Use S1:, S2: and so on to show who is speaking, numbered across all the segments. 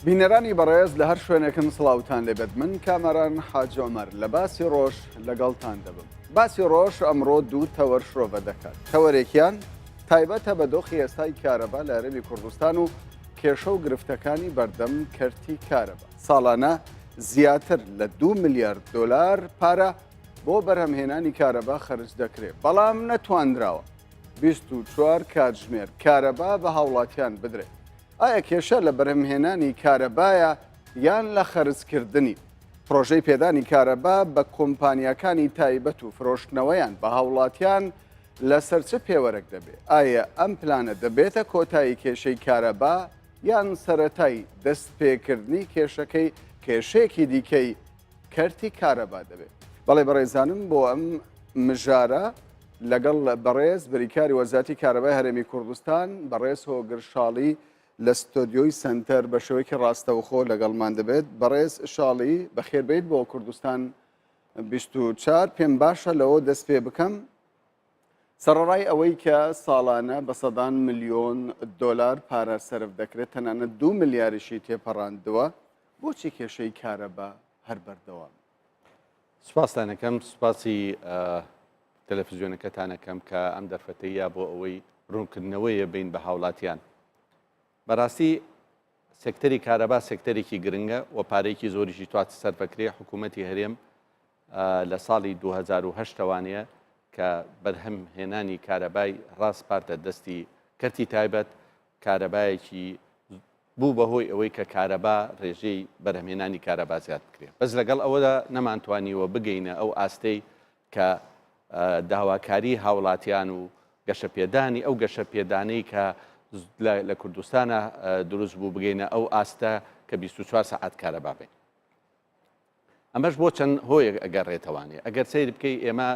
S1: بینەرانی بەڕێز لە هەر شوێنێکن سڵاوتان لێبێت من کامەران حاج عمر لە باسی ڕۆژ لەگەڵتان دەبم باسی ڕۆژ ئەمڕۆ دوو تەوەر شرۆڤە دەکات تەوەرێکیان تایبەتە بە دۆخی ئێستای کارەبا لە هەرێمی کوردستان و کێشە و گرفتەکانی بەردەم کەرتی کارەبا ساڵانە زیاتر لە دو ملیارد دۆلار پارە بۆ بەرهەمهێنانی کارەبا خەرج دەکرێت، بەڵام نەتوانراوە 24 کاتژمێر کارەبا بە هاوڵاتیان بدرێت. ئایا کێشە لە بەرهەمهێنانی کارەبایە یان لە خەرجکردنی؟ پرۆژەی پێدانی کارەبا بە کۆمپانیاکانی تایبەت و فرۆشتنەوەیان بە هاوڵاتیان لەسەر چ پێوەرێک دەبێت؟ ئایا ئەم پلانە دەبێتە کۆتایی کێشەی کارەبا یان سەرەتای دەستپێکردنی کێشەکەی کێشەیەکی دیکەی کەرتی کارەبا دەبێت. بەڵێ بەڕێزانم بۆ ئەم مژارە لەگەڵ بەڕێز بریکاری وەزارەتی کارەبای هەرێمی کوردستان بەڕێز هۆگر شاڵی لە ستۆدیۆی سنتەر بە شێوەیەکی ڕاستەوخۆ لەگەڵمان دەبێت. بەڕێز شاڵی بەخێربێیت بۆ کوردستان 24. پێم باشە لەوە دەست پێ بکەم سەڕەڕای ئەوەی کە ساڵانە بە سەدان ملیۆن دۆلار پارە سەرف دەکرێت، تەنانەت دوو ملیاریشی تێپەڕاندووە، بۆچی کێشەی کارەبا هەر بەردەوامە؟
S2: سوپاستان ئەکەم، سوپاسی تەلەفزیۆنەکەتان ئەکەم کە ئەم دەرفەتەی یا بۆ ئەوەی ڕوونکردنەوەیە بین بە هاوڵاتیان. بەڕاستی سێکتەری کارەبا سێکتەرێکی گرنگە و پارەیەکی زۆریشی توات سەرفەکرێ، حکوومەتی هەرێم لە ساڵی 2008 ەوانەیە کە بەرهەم هێنانی کارەبای ڕاسپاردە دەستی کەرتی تایبەت، کارەبایەکی بوو بەهۆی ئەوەی کە کارەبا ڕێژەی بەرهەمهێنانی کارەبا زیاد بکرێت، بەس لەگەڵ ئەوەدا نەمانتوانیوە بگەینە ئەو ئاستەی کە داواکاری هاوڵاتیان و گەشەپێدانی ئەو گەشەپێدانەی کە لە کوردستانە دروست بوو بگەینە ئەو ئاستە کە 24 سەعات کارەبا بین. ئەمەش بۆ چەند هۆیەک ئەگەڕێتەوانێ ئەگەر سەیر بکەی ئێمە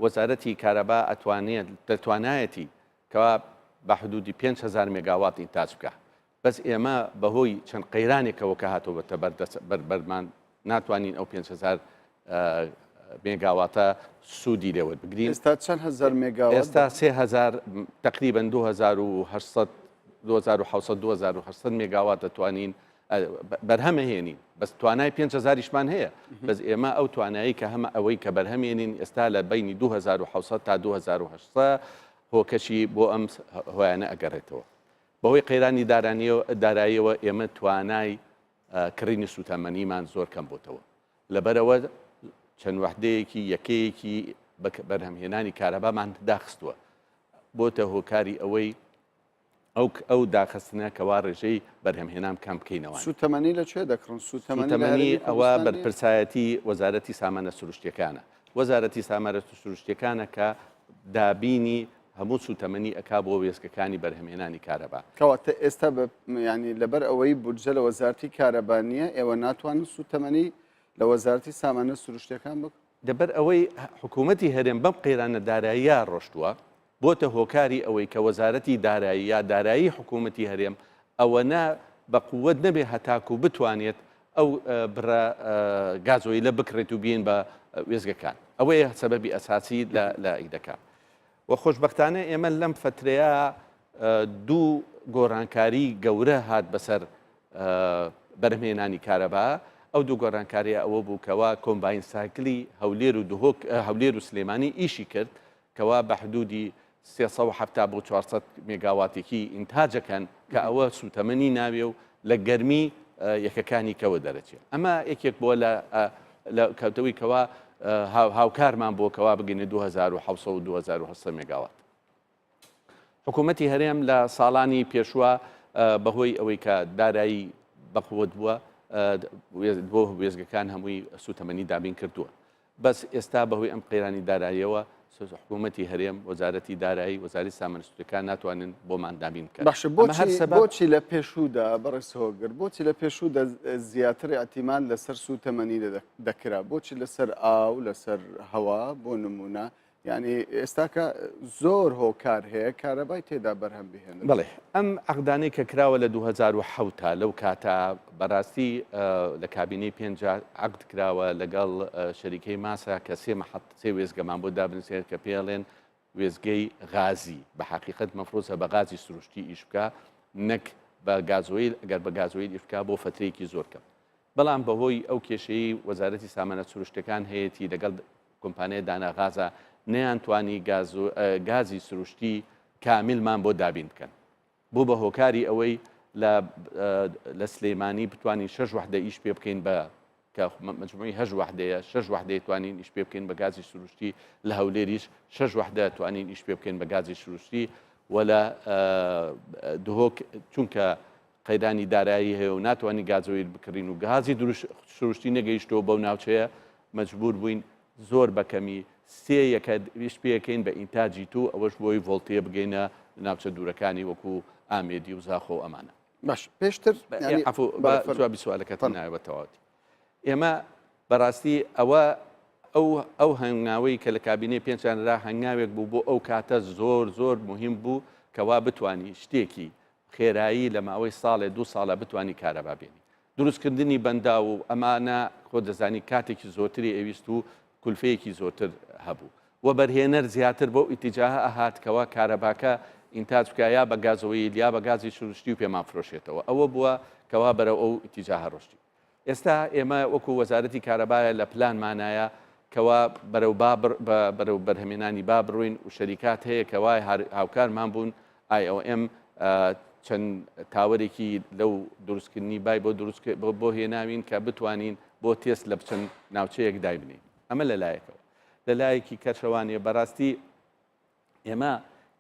S2: وەزارەتی کارەبا ئەتوانێت دەتوانایەتی کەوا بە حدودی 5000 مێگاوات ئینتاج بکە بەس ئێمە بەهۆی چەند قەیرانێکەوە کە هاتۆبەتە بەر بەرمان ناتوانین ئەو 5000 مێگاواتە سوودی لێ وەربگرین.
S1: ئێستا چەند هەزار مێگاوات؟
S2: ئێستا 3000 تقریبا 2800 2700 2800 مێگاوات دەتوانین بەرهەمەهێنین بەس توانای 5000یشمان هەیە بەس ئێمە ئەو توانایی کە هەمە ئەوەی کە بەرهەمێنین ئێستا لە بینی 2700 تا 2800 هۆکەشی بۆ ئەم هۆیانە ئەگەڕێتەوە بەهۆی قەیرانی داراییەوە ئێمە توانای کڕینی سووتەمەنیمان زۆر کەم بۆتەوە لەبەرەوە چەند وەحدەیەکی یەکەیەکی بەرهەمهێنانی کارەبامان داخستووە بۆتە هۆکاری ئەوەی ئەو ئەو داخستنە کەوا ڕێژەی بەرهەمهێنان کەم بکەینەوە.
S1: سوتەمەنی لە کوێ دەکڕن؟
S2: سوتەمەنی ئەوە بەرپرسایەتی وەزارەتی سامانە سروشتیەکانە. وەزارەتی سامانە سروشتیەکانە کە دابینی هەموو سوتەمەنی ئەکا بۆ وێستگەکانی بەرهەمهێنانی کارەبا.
S1: کەواتە ئێستا بە یانی لەبەر ئەوەی بودجە لە وەزارەتی کارەبا نییە ئێوە ناتوانن سوتەمەنی لە وەزارەتی سامانە سروشتیەکان بکڕن؟
S2: لەبەر ئەوەی حکوومەتی هەرێم بەم قەیرانە داراییە ڕۆشتووە، بۆتە هۆکاری ئەوەی کە وەزارەتی دارایی یا دارایی حکوومەتی هەرێم ئەوەنە بە قووەت نەبێ هەتاکوو بتوانێت ئەو بڕە گازۆیلە بکڕێت و بیەین بە وێستگەکان. ئەوەیە سەبەبی ئەساسی لە لە ئیدەکە. و خۆشبەختانە ئێمە لەم فەترەیە دوو گۆڕانکاری گەورە هات بەسەر بەرهەمهێنانی کارەبا، ئەو دوو گۆڕانکاریە ئەوە بوو کەوا combined cycle ی هەولێر و دهۆک هەولێر و سلێمانی ئیشی کرد کەوا بە حدودی 370 بۆ 400 مێگاواتێکی ئینتاجەکەن کە ئەوە سوتەمەنی ناوێ و لە گەرمی یەکەکانی کەوە دەرەچێ ئەمە یەکێک بووە لە لە کەوتەوەی کەوا هاوکارمان بۆ کەوا بگەینە 2700 و 2800 مێگاوات. حکوومەتی هەرێم لە ساڵانی پێشوە بەهۆی ئەوەی کە دارایی بەقوت بووە بۆ وێزگەکان هەمووی سوتەمەنی دابین کردووە بەس ئێستا بەهۆی ئەم قەیرانی داراییەوە حکوومەتی هەرێم وەزارەتی دارایی وەزاری سامانە سروشتیەکان ناتوانن بۆمان دابین بکەن
S1: باشە بۆچی بۆچی لە پێشوودا بەڕێز هۆگر بۆچی لە پێشوودا زیاتر ئیعتیماد لەسەر سووتەمەنی دەکرا بۆچی لەسەر ئاو لەسەر هەوا بۆ نمونە یانی ئێستاکە زۆر هۆکار هەیە کارەبای تێدا بەرهەم بهێنن.
S2: بەڵێ ئەم عەقدانەی کە کراوە لە 2007 تا لەو کاتە بەڕاستی لە کابینەی پێنجا عەقد کراوە لەگەڵ شەریکەی ماسا کە سێ مەحەت سێ وێستگەمان بۆ دابنرێت کە پێڵێن وێستگەی غازی بە حەقیقەت مەفروزە بە غازی سروشتی ئیش بکا نەک. بە گازۆیل ئەگەر بە گازۆیل ئیش بکا بۆ فەترەیەکی زۆر کەم. بەڵام بەهۆی ئەو کێشەیەی وەزارەتی سامانە سروشتەکان هەیەتی لەگەڵ کۆمپانیای دانا غازا نەیانتوانی گازی سروشتی کامیلمان بۆ دابین بکەن. بوو بە هۆکاری ئەوەی لە لە سلەیمانی بتوانین شەش وەحدە ئیش پێ بکەین بە کە مجموعی هەش وەحدەیە شەش وەحدەی توانین ئیش پێ بکەین بە گازی سروشتی لە هەولێریش شەش وەحدە توانین ئیش پێ بکەین بە گازی سروشتی و لە دهۆک چونکە قەیرانی دارایی هەیە و ناتوانین گازۆیل بکڕین و گازی سروشتی نەگەیشتەوە بەو ناوچەیە مەجبور بووین زۆر بە کەمی سێ یەکە ئیش پێکەین بە ئینتاجی تو ئەوەش بۆی ڤۆڵتیە بگەینە ناوچە دوورەکانی وەکو ئامێدی و زاخۆ و ئەمانە.
S1: باش پێشتر
S2: یانی عەفو با جوابی سوالەکەت نایە بە تەواوەتی. ئێمە بەڕاستی ئەوە ئەو ئەو هەنگاوەی کە لە کابینەی پێنجان را هەنگاوێک بوو بۆ ئەو کاتە زۆر زۆر مهم بوو کەوا بتانی شتێکی خێرایی لە ماوەی ساڵێ دوو ساڵە بتانی کارەبا بێنی. دروستکردنی بەنداو و ئەمانە خۆت دەزانی کاتێکی زۆرتری ئەویست و کولفەیەکی زۆرتر هەبوو. وەبەرهێنەر زیاتر بەو ئیتیجاهە ئەهات کەوا کارەباکە ئینتاج بکا یا بە گازۆیل یا بە گازی سروشتی و پێمان فرۆشێتەوە. ئەوە بووە کەوا بەرەو ئەو ئیتیجاهە ڕۆشتین. ئێستا ئێمە وەکو وەزارەتی کارەبایە لە پلانمانایە کەوا بەرەو با بەرەو بەرهەمێنانی با بڕۆین و شەریکات هەیە کەوا هاوکارمان بوون IOM چەند تاوەرێکی لەو دروستکردنی بای بۆ دروست بۆ هێناوین کە بتوانین بۆ تێست لە بچەند ناوچەیەک دایبنین ئەمە لە لایەکەوە لە لایەکی کەشەوانیە بەڕاستی ئێمە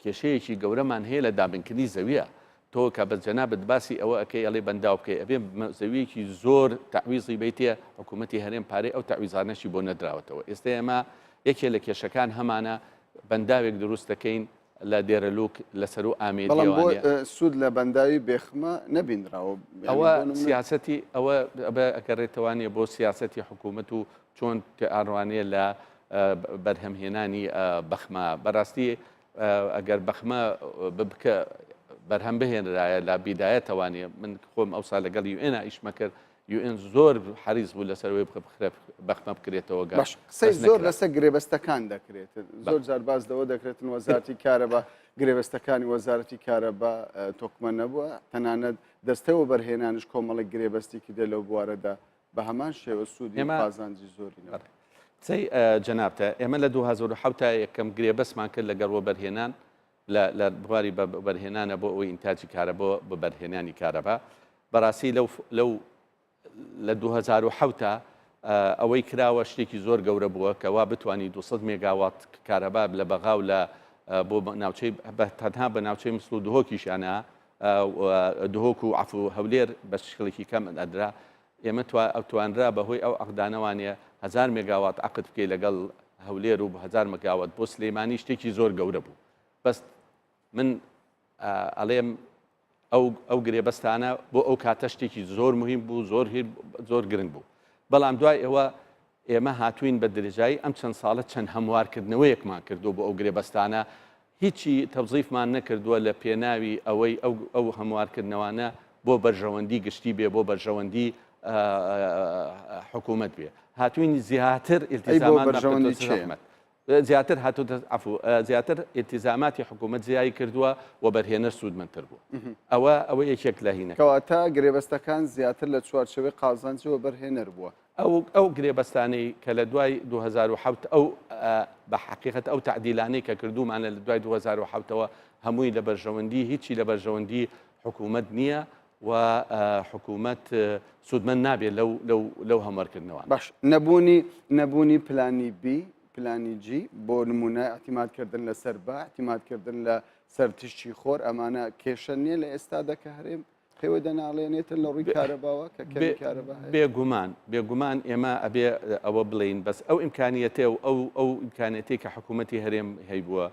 S2: کێشەیەکی گەورەمان هەیە لە دابینکردنی زەویە تۆ کە بە جەنابت باسی ئەوە ئەکەی ئەڵێ بەنداو بکەی ئەبێ زەویەکی زۆر تەعویزی بیتێ حکوومەتی هەرێم پارەی ئەو تەعویزانەشی بۆ نەدراوەتەوە ئێستا ئێمە یەکێ لە کێشەکان هەمانە بەنداوێک دروست دەکەین لە دێرەلوک لە سەروو
S1: بەڵام بۆ
S2: ئامێدیەوانە.
S1: سوود لە بەنداوی بێخمە نەبینراوە یانی
S2: ئەوە
S1: بۆ نمونە.
S2: سیاسەتی ئەوە ئەبە ئەگەڕێتەوانیە بۆ سیاسەتی حکوومەت و چۆن تێئاڕوانێ لە بەرهەمهێنانی بەخمە بەڕاستی ئەگەر بەخمە بکە بەرهەم بهێنرایە لە بیدایەتەوانێ من خۆم ئەوسا لەگەڵ یوئێنا ئیشمە کرد یوئێن زۆر حەریس بوو لەسەر ئەوەی بەخمە بکرێتەوە گەر
S1: باش قسەی
S2: بەس
S1: زۆر
S2: نەکرا.
S1: لەسەر گرێبەستەکان دەکرێت زۆر جار باس لەوە دەکرێتن وەزارەتی کارەبا گرێبەستەکانی وەزارەتی کارەبا تۆکمە نەبووە تەنانەت دەستەی وەبەرهێنانش کۆمەڵێک گرێبەستی کردە لەو بوارەدا بە هەمان شێوە سوودی
S2: ئێمە
S1: قازانجی زۆری نەبوو.
S2: قسەی جەنابتە ئێمە لە 2007 تا یەکەم گرێبەستمان کرد لەگەڵ وەبەرهێنان لە لە بواری بە وەبەرهێنانە بۆ ئەوەی ئینتاجی کارەبا بە بەرهێنانی کارەبا بەڕاستی لەو لەو لە 2007 تا ئەوەی کراوە شتێکی زۆر گەورە بووە کە وا بتانی 200 مێگاوات کارەبا لە بەغا و لە بۆ ناوچەی تەنها بە ناوچەی مسڵ و دهۆکیشانە دهۆک و عەفو هەولێر بە شکڵێکی کەم ئەدرا ئێمە توانرا بەهۆی ئەو عەقدانەوانە هزار مێگاوات عەقد بکەی لەگەڵ هەولێر و هزار مەگاوات بۆ سلەیمانی شتێکی زۆر گەورە بوو بەس من ئەڵێم ئەو ئەو گرێبەستانە بۆ ئەو کاتە شتێکی زۆر مهم بوو زۆر زۆر گرنگ بوو بەڵام دوای ئەوە ئێمە هاتوین بە درێژایی ئەم چەند ساڵە چەند هەموارکردنەوەیەکمان کردو بۆ ئەو گرێبەستانە هیچی تەوزیفمان نەکردووە لە پێناوی ئەوەی ئەو ئەو هەموارکردنەوانە بۆ بەرژەوەندی گشتی بێ بۆ بەرژەوەندی حکوومەت بێ هاتوین زیاتر
S1: بەرژەوەندی
S2: زیاتر هاتوتە عەفو زیاتر ئیلتیزاماتی حکوومەت زیای کردووە وەبەرهێنەر سوودمەندتر بوو ئەوە ئەوە یەکێک لە هینەکە.
S1: کەواتە گرێبەستەکان زیاتر لە چوارچێوەی قازانجی وەبەرهێنەر بووە.
S2: ئەو ئەو گرێبەستانەی کە لە دوای 2007 ئەو بە حەقیقەت ئەو تەعدیلانەی کە کردوومانە لە دوای 2007 ەوە هەمووی لە بەرژەوەندی هیچی لە بەرژەوەندی حکوومەت نییە و حکوومەت سوودمەند نابێت لەو لەو لەو هەموارکردنەوانە.
S1: باش نەبوونی نەبوونی پلانی بی پلانی جی بۆ نموونە ئیعتیماد کردن لەسەر با ئیعتیماد کردن لە سەر تیشکی خۆر ئەمانە کێشە نییە لە ئێستادا کە هەرێم پێوە دەناڵێنێتن لە ڕووی کارەباوە کە کەمی کارەبا هەیە؟
S2: بێگومان بێگومان ئێمە ئەبێ ئەوە بڵێین بەس ئەو ئیمکانیەتێ و ئەو ئەو ئیمکانیەتەی کە حکوومەتی هەرێم هەیبووە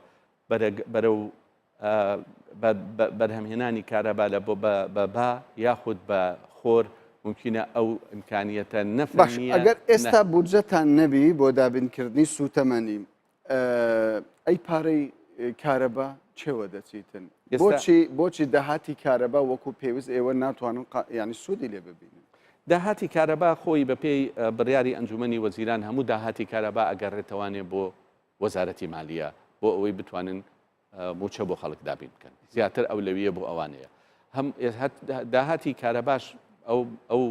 S2: بەرەو بەرهەمهێنانی کارەبا لە بۆ بە با یاخود بە خۆر مومکینە ئەو ئیمکانیەتە نە
S1: باش
S2: فەنییە
S1: ئەگەر
S2: نە
S1: ئێستا بودجەتان نەبی بۆ دابینکردنی سووتەمەنی ئەی پارەی کارەبا چێوە دەچیتن؟
S2: ئێستا
S1: بۆچی بۆچی داهاتی کارەبا وەکو پێویست ئێوە ناتوانن یانی سوودی لێ ببینن؟
S2: داهاتی کارەبا خۆی بەپێی بڕیاری ئەنجومەنی وەزیران هەموو داهاتی کارەبا ئەگەڕێتەوانێ بۆ وەزارەتی مالیە بۆ ئەوەی بتوانن مووچە بۆ خەڵک دابین بکەن زیاتر ئەولەویە بۆ ئەوانەیە. هەم داهاتی کارەباش ئەو ئەو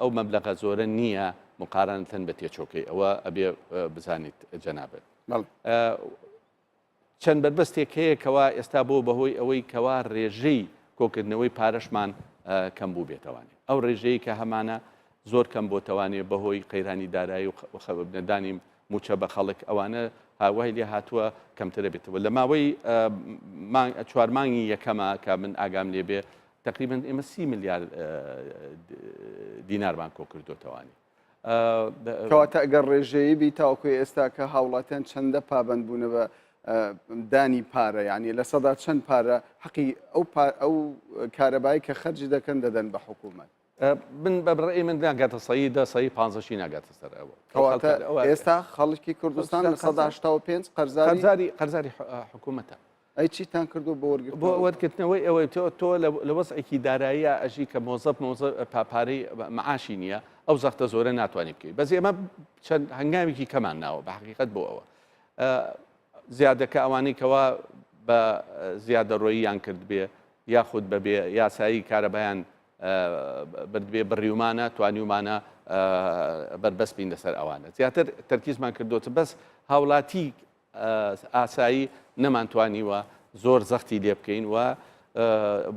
S2: ئەو مەبلەغە زۆرە نییە مقارنەتەن بە تێچۆکەی ئەوە ئەبێ بزانیت جەنابت. چەند بەربەستێک هەیە کەوا ئێستا بۆ بەهۆی ئەوەی کەوا رێژەی کۆکردنەوەی پارەشمان کەم بووبێتەوانێ ئەو رێژەی کە هەمانە زۆر کەم بۆتەوانێ بەهۆی قەیرانی دارایی و نەدانی موچە بە خەڵک ئەوانە هاوای لێ هاتووە کەمترە بێتەوە لە ماوەی چوار مانگی یەکەمە کە من ئاگام لێ بێ تقریبا ئێمە سی ملیار دینارمان کۆ کردوتەوانی.
S1: کەواتە ئەگەر ڕێژەیی بی تاوەکو ئێستا کە هاوڵاتیان چەندە پابند بوونە بە دانی پارە یعنی لە سەدا چەند پارە حەقی ئەو ئەو کارەبای کە خەرجی دەکەن دەدەن بە حکوومەت
S2: من بە بڕی من ناگاتە سەی دە سەی پانزەشی ناگاتە سەر ئەوە
S1: کەواتە ئێستا خەڵکی کوردستان لە سەدا 85 قەرزاری
S2: قەرزاری حکوومەتە
S1: ئەی چیتان کردووە بۆ وەرگرتنەوەی؟
S2: بۆ وەرگرتنەوەی ئەوەی تۆ تۆ لە وەزعێکی داراییە ئەژی کە مۆزەف مۆزە پارەی معاشی نییە ئەو زەختە زۆرە ناتوانانی بکەیت بەس ئێمە چەند هەنگاوێکی کەمان ناوە بە حقیقت بۆ ئەوە زیادەکە ئەوانەی کەوا بە زیادەڕۆییان کردبێ یاخود بەبێ یاسایی کارەبایان بردبێ بڕیومانە توانیومانە بەربەست بین لەسەر ئەوانە زیاتر تەرکیزمان کردوتە بەس هاوڵاتی ئاسایی نەمانتوانیوە زۆر زەختی لێ بکەین و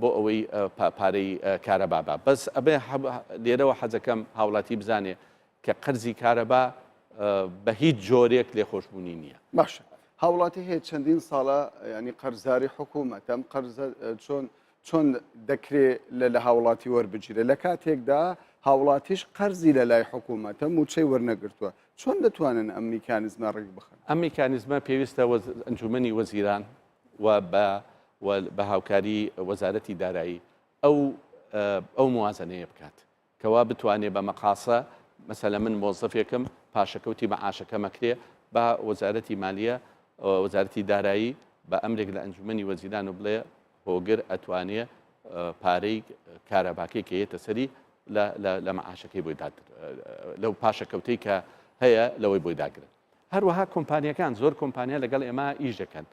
S2: بۆ ئەوەی پارەی کارەبا با بەس ئەبێ لێرەوە حەزەکەم هاوڵاتی بزانێ کە قەرزی کارەبا بە هیچ جۆرێک لێخۆشببوونی نییە.
S1: باشە هاوڵاتی هەیە چەندین ساڵە ینی قەرزاری حکوومەتە ئەم قەرزە چۆن چۆن دەکرێ لە لە هاوڵاتی وەربگیرێ لە کاتێکدا هاوڵاتیش قەرزی لە لای حکوومەتە مووچەی وەرنەگرتووە چۆن دەتوانن ئەم میکانیزمە ڕێک بخەن؟
S2: ئەم میکانیزمە پێویستە ئەنجوومەنی وەزیران و بە و بە هاوکاری وەزارەتی دارایی ئەو ئەو موازنەیە بکات کەوا بتوانێ بە مەقاسە مەسەلەن من مۆزەفێکم پاشەکەوتی مەعاشەکەم ئەکرێ با وەزارەتی مالیە وەزارەتی دارایی بە ئەمرێک لە ئەنجومەنی وەزیران و بڵێ هۆگر ئەتوانێ پارەی کارەباکەی کە یەتە سەری لە مەعاشەکەی بۆی داد لەو پاشەکەوتەی کە هەیە لەوەی بۆی داگرن هەروەها کۆمپانیەکان زۆر کۆمپانیا لەگەڵ ئێمە ئیش دەکەن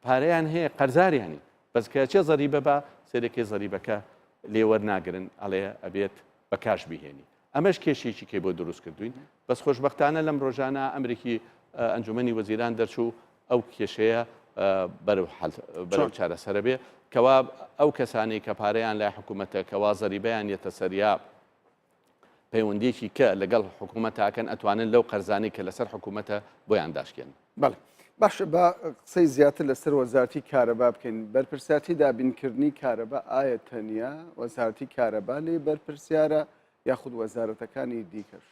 S2: پارەیان هەیە قەرزاریانی بەس کە ئەچێ زەریبە با سەیرەکەی زەریبەکە لێ وەرناگرن ئەڵێ ئەبێت بە کاش بیهێنی ئەمەش کێشێکی کەی بۆ دروست کردوین بەس خۆشبەختانە لەم ڕۆژانە ئەمرێکی ئەنجومەنی وەزیران دەرچوو ئەو کێشەیە بەرەو بەرەو چارەسەرە بێ کەوا ئەو کەسانەی کە پارەیان لای حکوومەتە کەوا زەریبەیان یەتە سەریا پەیوەندیەکی کە لەگەڵ حکوومەت ئەکەن ئەتوانن لەو قەرزانەی کە لەسەر حکوومەتە بۆیان داشکێنن.
S1: بەڵێ باشە با قسەی زیاتر لەسەر وەزارەتی کارەبا بکەین بەرپرسیارتی دابینکردنی کارەبا ئایا تەنیا وەزارەتی کارەبا لێ بەرپرسیارە یاخود وەزارەتەکانی دیکەش؟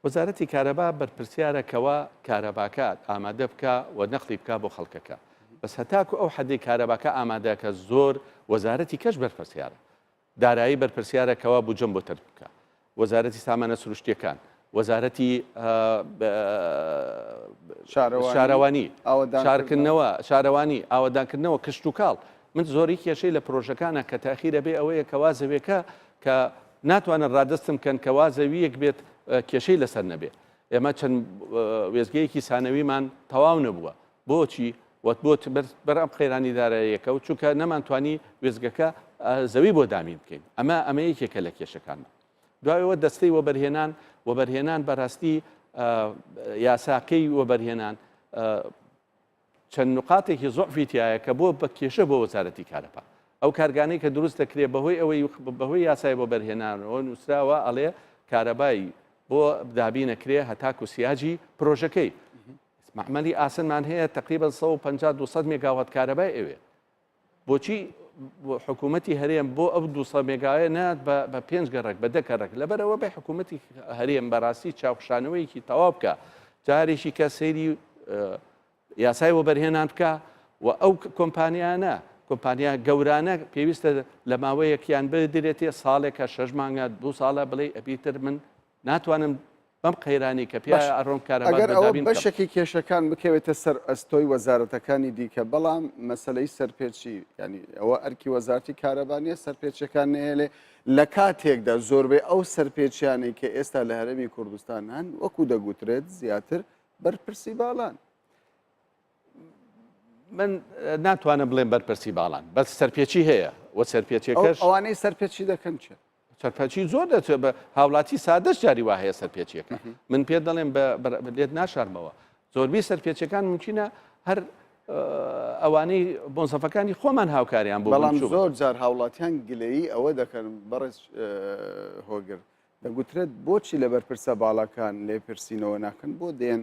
S2: وەزارەتی کارەبا بەرپرسیارە کەوا کارەباکە ئامادە بکا و نەقلی بکا بۆ خەڵکەکە بەس هەتاکو ئەو حەدەی کارەباکە ئامادەکە زۆر وەزارەتی کەش بەرپرسیارە دارایی بەرپرسیارە کەوا بودجەم بۆ تەرک بکا، وەزارەتی سامانە سروشتیەکان، وەزارەتی شارەوانی، شارکردنەوە، شارەوانی، ئاوەدانکردنەوە، کشتوکاڵ. من زۆری کێشەی لە پرۆژەکانە کە تاخیرە بێ ئەوەیە کەوا زەوێکە کە ناتوانن ڕادەستم کەن کەوا زەویەک بێت کێشەی لەسەر نەبێ. ئێمە چەند وێستگەیەکی سانەویمان تەواو نەبووە. بۆچی؟ وەت بۆ بەر ئەم قەیرانی داراییەکە و چونکە نەمانتوانی وێستگەکە زەوی بۆ دامین بکەین ئەمە ئەمە یەکێکە لە کێشەکانمان دوایەوە دەستەی وەبەرهێنان وەبەرهێنان بەڕاستی یاساکەی وەبەرهێنان چەند نقاتێکی زۆفی تایە کە بۆ بە کێشە بۆ وەزارەتی کارەبا ئەو کارگانەی کە دروست دەکرێت بەهۆی ئەوەی بەهۆی یاسای وەبەرهێنانەوە نووسراوە ئەڵێ کارەبای بۆ دابینەکرێ هەتاکو سیاجی پرۆژەکەی مەعمەلی ئاسنمان هەیە تقریبا 150 200 مێگاوات کارەبای ئەوێ بۆچی حکوومەتی هەرێم بۆ ئەو 200 مێگایە نات بە پێنج گەڕک بە دە گەڕک لەبەرەوە بە حکوومەتی هەرێم بەڕاستی چاوخشانەوەیەکی تەواو بکە جارێکی کە سەیری یاسای وەبەرهێنان بکە و ئەو کۆمپانیانە کۆمپانیا گەورانە پێویستە لە ماوەیەکیان بدرێتێ ساڵێکە شەش مانگە دو ساڵە بڵێ ئەبیتر من ناتوانم بەم قەیرانەی کە پیا
S1: باشە
S2: ئەڕۆم کارەبات
S1: ئەگەر
S2: بۆ
S1: ئەوە
S2: دابین بکەم.
S1: بەشێکی کێشەکان بکەوێتە سەر ئەستۆی وەزارەتەکانی دیکە بەڵام مەسەلەی سەرپێچی یانی ئەوە ئەرکی وەزارەتی کارەبا نییە سەرپێچیەکان نەهێلێ لە کاتێکدا زۆربەی ئەو سەرپێچیانەی کە ئێستا لە هەرێمی کوردستان هەن وەکو دەگوترێت زیاتر بەرپرسی باڵان.
S2: من ناتوانم بڵێم بەرپرسی باڵان بەس سەرپێچی هەیە و سەرپێچیەکەش
S1: ئەوانەی سەرپێچی دەکەن چێ؟
S2: سەرپێچی زۆر دەچێت بە هاوڵاتی سادەش جاری وا هەیە سەرپێچیەکە من پێ دەڵێم لێت ناشارمەوە زۆربەی سەرپێچەکان ممکنە هەر ئەوانەی بۆنسەفەکانی خۆمان هاوکاریان بۆ
S1: بەڵام زۆر جار هاوڵاتیان گلەیی ئەوە دەکەن بەڕێز هۆگر دەگوترێت بۆچی لە بەرپرسە باڵاکان لێپرسینەوە ناکەن بۆ دێن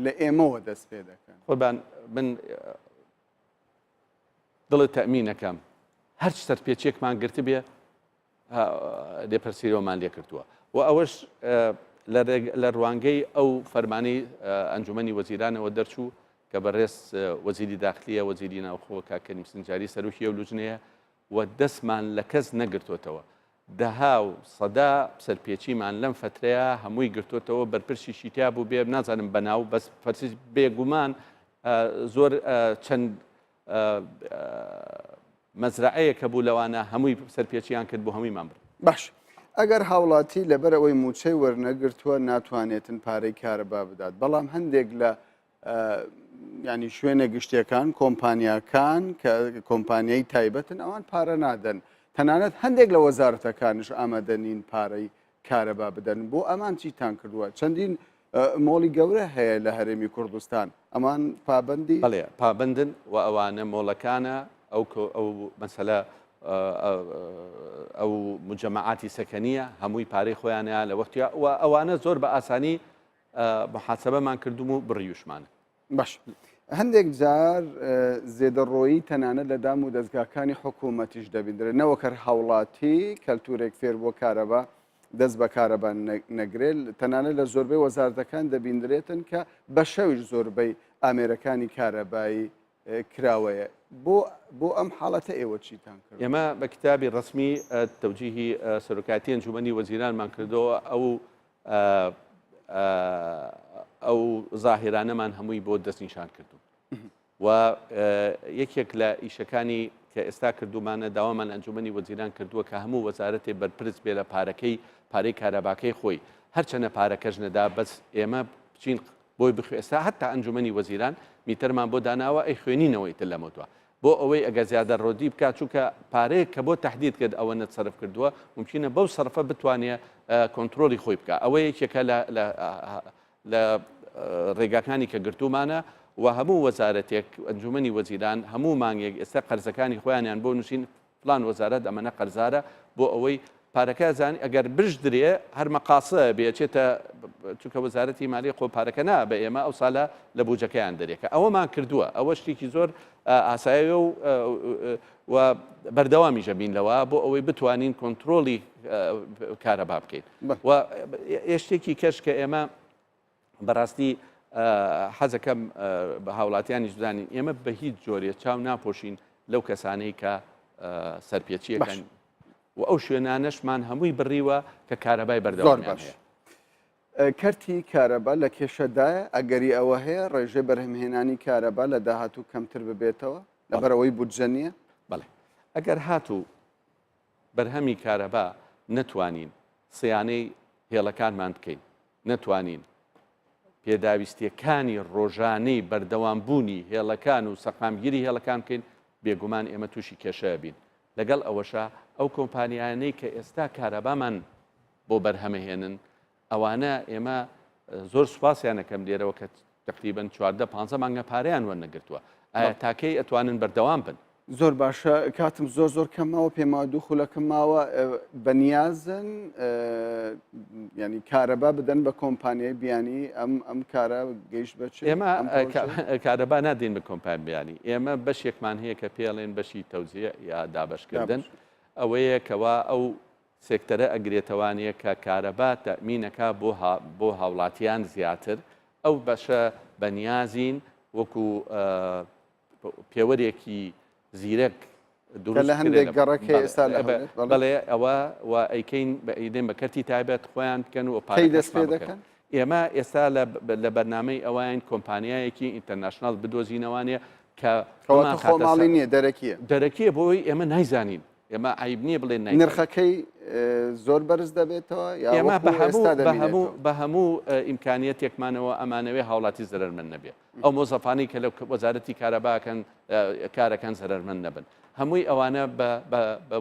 S1: لە ئێمەوە دەست پێ دەکەن؟
S2: قوربان من دڵت تەئمینەکەم هەرچ سەرپێچیەکمان گرتبێ لێپرسیرەوەمان لێکردووە و ئەوەش لە ڕوانگەی ئەو فەرمانی ئەنجومەنی وەزیرانەوە دەرچوو کە بەڕێز وەزیری داخلیە وەزیری ناوخۆ کاک کەریم سنجاری سەرۆکی ئەو لوجنەیە و دەستمان لە کەس نەگرتۆتەوە دەها و سەدا سەرپێچیمان لەم فەترەیە هەمووی گرتۆتەوە بەرپرسیشی تیا بوو بێ نازانم بەناو بەس فەرسی بێگومان زۆر چەند مەزرعەیەک هەبوو لەوانە هەمووی سەرپێچیان کرد بۆ هەموویمان برد.
S1: باش ئەگەر هاوڵاتی لەبەر ئەوەی مووچەی وەرنەگرتووە ناتوانێتن پارەی کارەبا بدات بەڵام هەندێک لە ینی شوێنە گشتیەکان کۆمپانیاکان کە کۆمپانیای تایبەتن ئەوان پارە نادەن تەنانەت هەندێک لە وەزارەتەکانش ئامادە نین پارەی کارەبا بدەن بۆ ئەمان چیتان کردووە چەندین مۆڵی گەورە هەیە لە هەرێمی کوردستان ئەمان پابندی
S2: بەڵێ پابندن و ئەوانە مۆڵەکانە ئەو ئەو مەسەلە ئەو مجەمەعاتی سەکەنیە هەمووی پارەی خۆیانە لە وەختیا و ئەوانە زۆر بە ئاسانی محاسبەمان کردوم و بڕیوشمانە.
S1: باش هەندێک جار زێدەڕۆیی تەنانەت لە دام و دەزگاکانی حکوومەتیش دەبیندرێت نەوەک هەر هاوڵاتی کەلتورێک فێر بووە کارەبا دەست بە کارەبا نەگرێت تەنانەت لە زۆربەی وەزارەتەکان دەبیندرێتن کە بە شەویش زۆربەی ئامێرەکانی کارەبایی کراوەیە بۆ بۆ ئەم حاڵەتە ئێوە چیتان کرد؟
S2: ئێمە بە کتابی ڕەسمی تەوجیهی سەرۆکایەتی ئەنجومەنی وەزیرانمان کردەوە ئەو ئەو زاهیرانەمان هەمووی بۆ دەستنیشان کردوون و یەکێک لە ئیشەکانی کە ئێستا کردومانە داوامان ئەنجومەنی وەزیران کردووە کە هەموو وەزارەتێ بەرپرس بێ لە پارەکەی پارەی کارەباکەی خۆی هەرچەنە پارەکەش نەدا بەس ئێمە بچین بۆی بخوێ ئێستا هەتا ئەنجومەنی وەزیران میتەرمان بۆ داناوە ئەی خوێنینەوەی تر لەمەودوا بۆ ئەوەی ئەگەر زیادەڕۆدی بکات چونکە پارەیەک کە بۆ تەحدید کرد ئەوەنەت سەرف کردووە مومکینە بەو سەرفە بتوانێ کۆنترۆڵی خۆی بکات ئەوە یەکێکە لە لە ڕێگاکانی کە گرتوومانە و هەموو وەزارەتێک ئەنجومەنی وەزیران هەموو مانگێک ئێستا قەرزەکانی خۆیانیان بۆ نووسین فلان وەزارەت ئەمەنە قەرزارە بۆ ئەوەی پارەکە زانی ئەگەر بشدرێ هەر مەقاسە بێ چێتە چونکە وەزارەتی مالی خۆ پارەکە نا بە ئێمە ئەو سالە لە بوجەکەیان دەرێکە ئەوەمان کردووە ئەوە شتێکی زۆر ئاسایە و و بەردەوامیشە بین لەوە بۆ ئەوەی بتوانین کۆنتترۆلی کارەبا بکەین و شتێکی کەش کە ئێمە بەڕاستی حەزەکەم بە هاوڵاتیانیش بزانین ئێمە بە هیچ جۆرێ چاو ناپۆشین لەو کەسانەی کە سەرپێچیەکەن و ئەو شوێنانەشمان هەمووی بڕیوە کە کارەبای بەردەوامیان هەیە.
S1: کەرتی کارەبا لە کێشەدایە، ئەگەری ئەوە هەیە ڕێژەی بەرهەمهێنانی کارەبا لە داهاتوو کەمتر ببێتەوە لەبەرئەوەی بودجە نییە؟
S2: بەڵێ ئەگەر هاتوو بەرهەمی کارەبا نەتوانین سیانەی هێڵەکانمان بکەین، نەتوانین پێداویستییەکانی ڕۆژانەی بەردەوامبوونی هێڵەکان و سەقامگیری هێڵەکان بکەین، بێگومان ئێمە تووشی کێشە ئەبین. لەگەڵ ئەوەشا ئەو کۆمپانیایانەی کە ئێستا کارەبامان بۆ بەرهەمەهێنن، ئەوانە ئێمە زۆر سوپاسیان ئەکەم لێرەوە کە تەقریبەن 14 پانزە مانگە پارەیان وەرنەگرتووە. ئایا تا کەی ئەتوانن بەردەوام بن؟
S1: زۆر باشە کاتم زۆر زۆر کەم ماوە پێم ماوە دوو خولەکم ماوە بەنیازن ینی کارەبا بدەن بە کۆمپانیای بیانی ئەم ئەم کارە گەیشت بە چ
S2: ئێمە کارەبا نادەین بە کۆمپانیای بیانی ئێمە بەشێکمان هەیە کە پێڵێن بەشی تەوزیع یا دابەشکردن ئەوەیە کەوا ئەو سێکتەرە ئەگرێتەوانەیە کە کارەبا تەمینەکە بۆ بۆ هاوڵاتیان زیاتر ئەو بەشە بەنیازین وەکو پێوەرێکی زیرەک
S1: دروست لە هەندێک گەڕەک هەیە ئێستا لە هەولێر،
S2: بەڵێ. بەڵێ ئەوە و ئەیکەین بە ئەیدەین بە کەرتی تایبەت خۆیان بکەن و
S1: کەی دەست
S2: پارەکەشمان
S1: پێ
S2: بکەن.
S1: دەکەن؟
S2: ئێمە ئێستا لە لە بەرنامەی ئەوەین کۆمپانیایەکی international بدۆزینەوانێ کە
S1: کەواتە
S2: بمانخاتە
S1: خۆماڵی
S2: سەر
S1: نییە دەرەکییە.
S2: دەرەکییە بۆ ئەوەی ئێمە نایزانین ئێمە عەیب نییە بڵێن نایزانین.
S1: نرخەکەی. زۆر بەرز دەبێتەوە یا
S2: ئێمە بە هەموو بە هەموو بە هەموو ئیمکانیەتێکمانەوە ئەمانەوێ هاوڵاتی زەرەرمەند نەبێ ئەو مۆزەفانی کە لە وەزارەتی کارەباکەن کارەکان زەرەرمەند نەبن هەمووی ئەوانە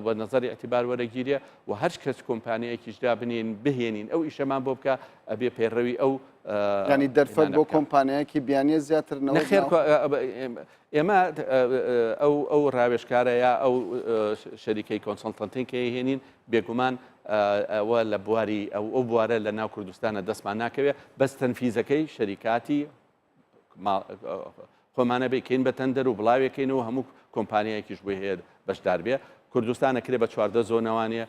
S2: بە نظری اعتبار وەرەگیرێ و هەر کەس کۆمپانیایەکیش دابنین بهێنین ئەو ئیشەمان بۆ بکە ئەبێ پەیڕەوی ئەو
S1: ینی دەرفەت بۆ کۆمپانیایەکی بیانیە زیاتر
S2: نەخێر ئێمە ئەو ئەو ڕاوێژکارە یا ئەو شەریکەی consultant ین کە هێنین بێگومان ئەوە لە بواری ئەو ئەو بوارە لە ناو کوردستانە دەستمان ناکەوێت بەس تەنفیزەکەی شەریکاتی خۆمانە بکەین بە تەندەر و بڵاوێکەینەوە هەموو کۆمپانیایەکیش بۆی هەیە بەشدار بێ کوردستانە کرێ بە 14 زۆنەوانە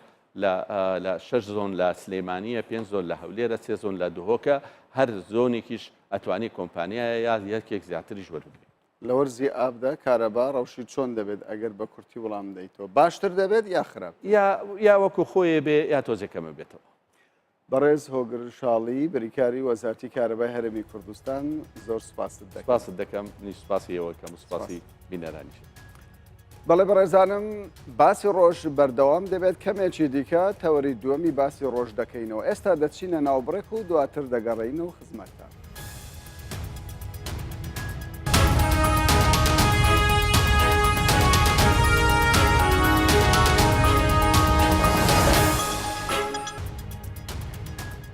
S2: لە شەش زۆن لە سلەیمانیە پێنج زۆن لە هەولێرە سێ زۆن لە دهۆکە هەر زۆنێکیش ئەتوانی کۆمپانیایە یا یەکێک زیاتریش وەربگری.
S1: لە وەرزی ئابدا کارەبا ڕەوشی چۆن دەبێت ئەگەر بە کورتی وڵام دەیتەوە باشتر دەبێت یا خراپ؟
S2: یا یا وەکو خۆیێ بێ یا تۆزێ کەمە بێتەوە.
S1: بەڕێز هۆگر شاڵی بریکاری وەزارتی کارەبای هەرێمی کوردستان زۆر سوپاست دەکەم.
S2: سوپاست دەکەم منیش سوپاسی ئێوە کەم و سوپاسی بینەرانیش.
S1: بەڵێ بەڕێزانم باسی ڕۆژ بەردەوام دەبێت کەمێکی دیکە تەوەری دووەمی باسی ڕۆژ دەکەینەوە ئێستا دەچینە ناوبڕێک و دواتر دەگەڕێینەوە خزمەتتان.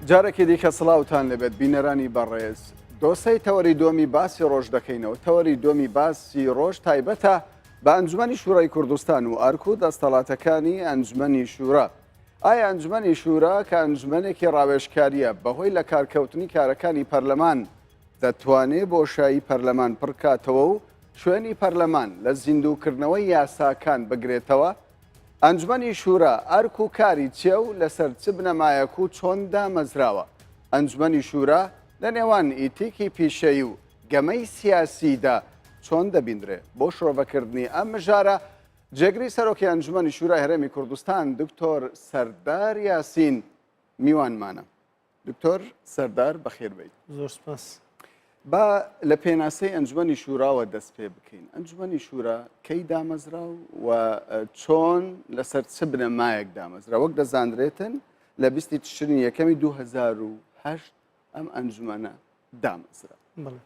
S1: جارێکی دیکە سڵاوتان لێبێت بینەرانی بەڕێز دۆسەی تەوەری دووەمی باسی ڕۆژ دەکەینەوە تەوەری دووەمی باسی ڕۆژ تایبەتە بە ئەنجومەنی شورای کوردستان و ئەرک و دەستەڵاتەکانی ئەنجومەنی شورا. ئایا ئەنجومەنی شورا کە ئەنجومەنێکی ڕاوێژکارییە بەهۆی لەکارکەوتنی کارەکانی پەرلەمان دەتوانێ بۆشایی پەرلەمان پڕکاتەوە و شوێنی پەرلەمان لە زیندووکردنەوەی یاساکان بگرێتەوە؟ ئەنجومەنی شورا ئەرک و کاری چیە و لەسەر چ بنەمایەک و چۆن دامەزراوە؟ ئەنجومەنی شورا لە نێوان ئیتیکی پیشەیی و گەمەی سیاسیدا چۆن دەبیندرێ؟ بۆ شرۆڤەکردنی ئەم مژارە جێگری سەرۆکی ئەنجومەنی شورای هەرێمی کوردستان دکتۆر سەردار یاسین میوانمانە. دکتۆر سەردار بەخێر بێیت.
S3: زۆر سپاس.
S1: با لە پێناسەی ئەنجومەنی شوراوە دەست پێ بکەین. ئەنجومەنی شورا کەی دامەزرا و چۆن لەسەر چ بنەمایەک دامەزرا؟ وەک دەزانرێتن لە بیستی تشرینی یەکەمی 2008 ئەم ئەنجومەنە دامەزرا.
S3: بەڵێ.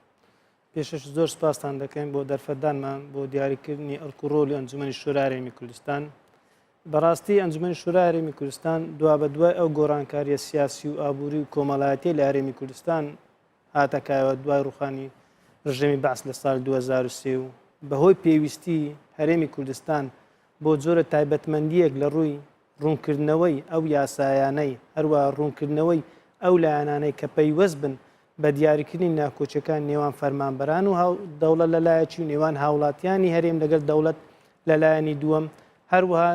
S3: پێشەش زۆر سپاستان دەکەین بۆ دەرفەتدانمان بۆ دیاریکردنی ئەرک و ڕۆڵی ئەنجومەنی شورای هەرێمی کوردستان. بەڕاستی ئەنجومەنی شورای هەرێمی کوردستان دوابەدوای ئەو گۆڕانکارییە سیاسی و ئابووری و کۆمەڵایەتیە لە هەرێمی کوردستان هاتە کایەوە دوای ڕوخانی ڕژێمی بەعس لە ساڵی 2003 و بەهۆی پێویستی هەرێمی کوردستان بۆ جۆرە تایبەتمەندییەک لە ڕووی ڕوونکردنەوەی ئەو یاسایانەی هەروەها ڕوونکردنەوەی ئەو لایەنانەی کە پەیوەست بن بە دیاریکردنی ناکۆکیەکان نێوان فەرمانبەران و دەوڵەت لە لایەکی و نێوان هاوڵاتیانی هەرێم لەگەڵ دەوڵەت لە لایەنی دووەم، هەروەها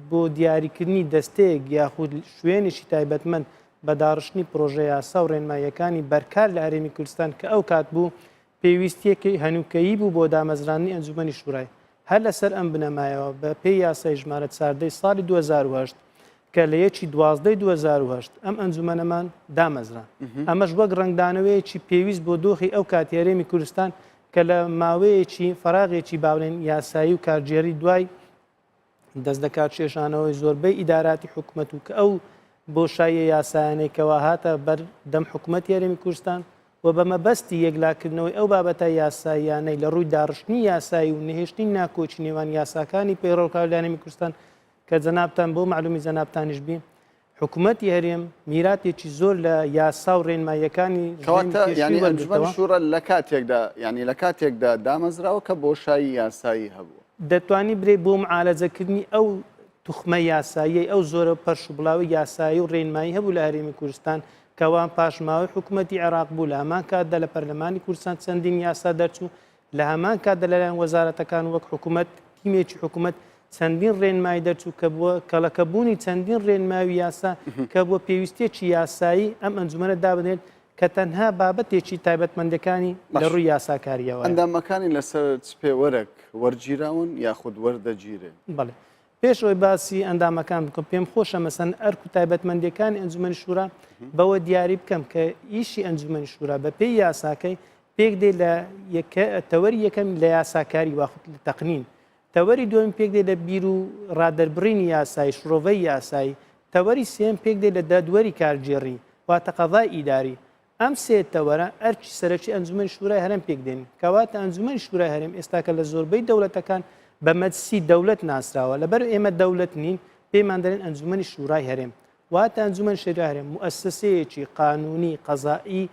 S3: بۆ دیاریکردنی دەستەیەک یاخود شوێنێکی تایبەتمەند بە داڕشتنی پڕۆژە یاسا و ڕێنماییەکانی بەرکار لە هەرێمی کوردستان کە ئەو کات بوو پێویستییەکی هەنووکەیی بوو بۆ دامەزراندنی ئەنجوومەنی شورای هەر لەسەر ئەم بنەمایەوە بە پێی یاسای ژمارە چاردەی ساڵی 2008 کە لە یەکی دوازدەی 2008 ئەم ئەنجومەنەمان دامەزرا ئەمەش وەک ڕەنگدانەوەیەکی پێویست بۆ دۆخی ئەو کاتی هەرێمی کوردستان کە لە ماوەیەکی فەراغێکی باڵێن یاسایی و کارگێڕی دوای دەست لەکارکێشانەوەی زۆربەی ئیداراتی حکومەت و کە ئەو بۆشاییە یاسایانەی کەوا هاتە بەر دەم حکومەتی هەرێمی کوردستان و بە مەبەستی یەکلاکردنەوەی ئەو بابەتە یاساییانەی لە ڕووی داڕشتنی یاسایی و نەهێشتنی ناکۆکی نێوان یاساکانی پەیڕەوکراو لە هەرێمی کوردستان کە جەنابتان بۆ مەعلومی جەنابتانیش بی حکومەتی هەرێم میراتێکی زۆر لە یاسا و ڕێنماییەکانی ڕژێمی
S1: کەواتە
S3: پێشووی
S1: یانی ئەنجومەنی
S3: وەرگرتەوە.
S1: شورا لە کاتێکدا یانی لە کاتێکدا دامەزراوە کە بۆشایی یاسایی هەبووە.
S3: دەتوانی برێی بۆ معالەجەکردنی ئەو توخمە یاساییەی ئەو زۆرە پەرش و بڵاوی یاسایی و ڕێنمایی هەبوو لە هەرێمی کوردستان کەوا پاشماوەی حکومەتی عێراق بوو لە هەمان کاتدا لە پەرلەمانی کوردستان چەندین یاسا دەرچوو لە هەمان کاتدا لەلایەن وەزارەتەکان وەک حکومەت تیمێکی حکومەت چەندین ڕێنمایی دەرچوو کە بووە کەڵەکەبوونی چەندین ڕێنماوی یاسا کە بووە پێویستیەکی یاسایی ئەم ئەنجومەنە دابنێت کە تەنها بابەتێکی تایبەتمەندەکانی لە ڕووی یاساکاریەوە.
S1: ئەندامەکانی لەسەر چ پێوەرێک وەرگیراون یاخود وەردەگیرێن؟
S3: بەڵێ پێش ئەوەی باسی ئەندامەکان بکەم پێم خۆشە مەسەن ئەرک و تایبەتمەندیەکانی ئەنجومەنی شورا بەوە دیاری بکەم کە ئیشی ئەنجومەنی شورا بە پێی یاساکەی پێک دێ لە تەوەری یەکەم لە یاساکاری واخود لە تەقنین تەوەری دووەمی پێک دێ لە بیر و ڕادەربڕینی یاسایی شرۆڤەی یاسایی. تەوەری سێیەم پێکدێت لە دادوەری کارگێڕی، واتە قەزای ئیداری. ئەم سێ تەوەرە ئەرکی سەرەکی ئەنجومەنی شورای هەرێم پێکدێنن. کەواتە ئەنجومەنی شورای هەرێم ئێستاکە لە زۆربەی دەوڵەتەکان بە مەجلسی دەولەت ناسراوە. لەبەر ئێمە دەولەت نین، پێمان دەلێن ئەنجومەنی شورای هەرێم. واتە ئەنجومەنی شورای هەرێم موئەسەسەیەکی قانونی قەزائی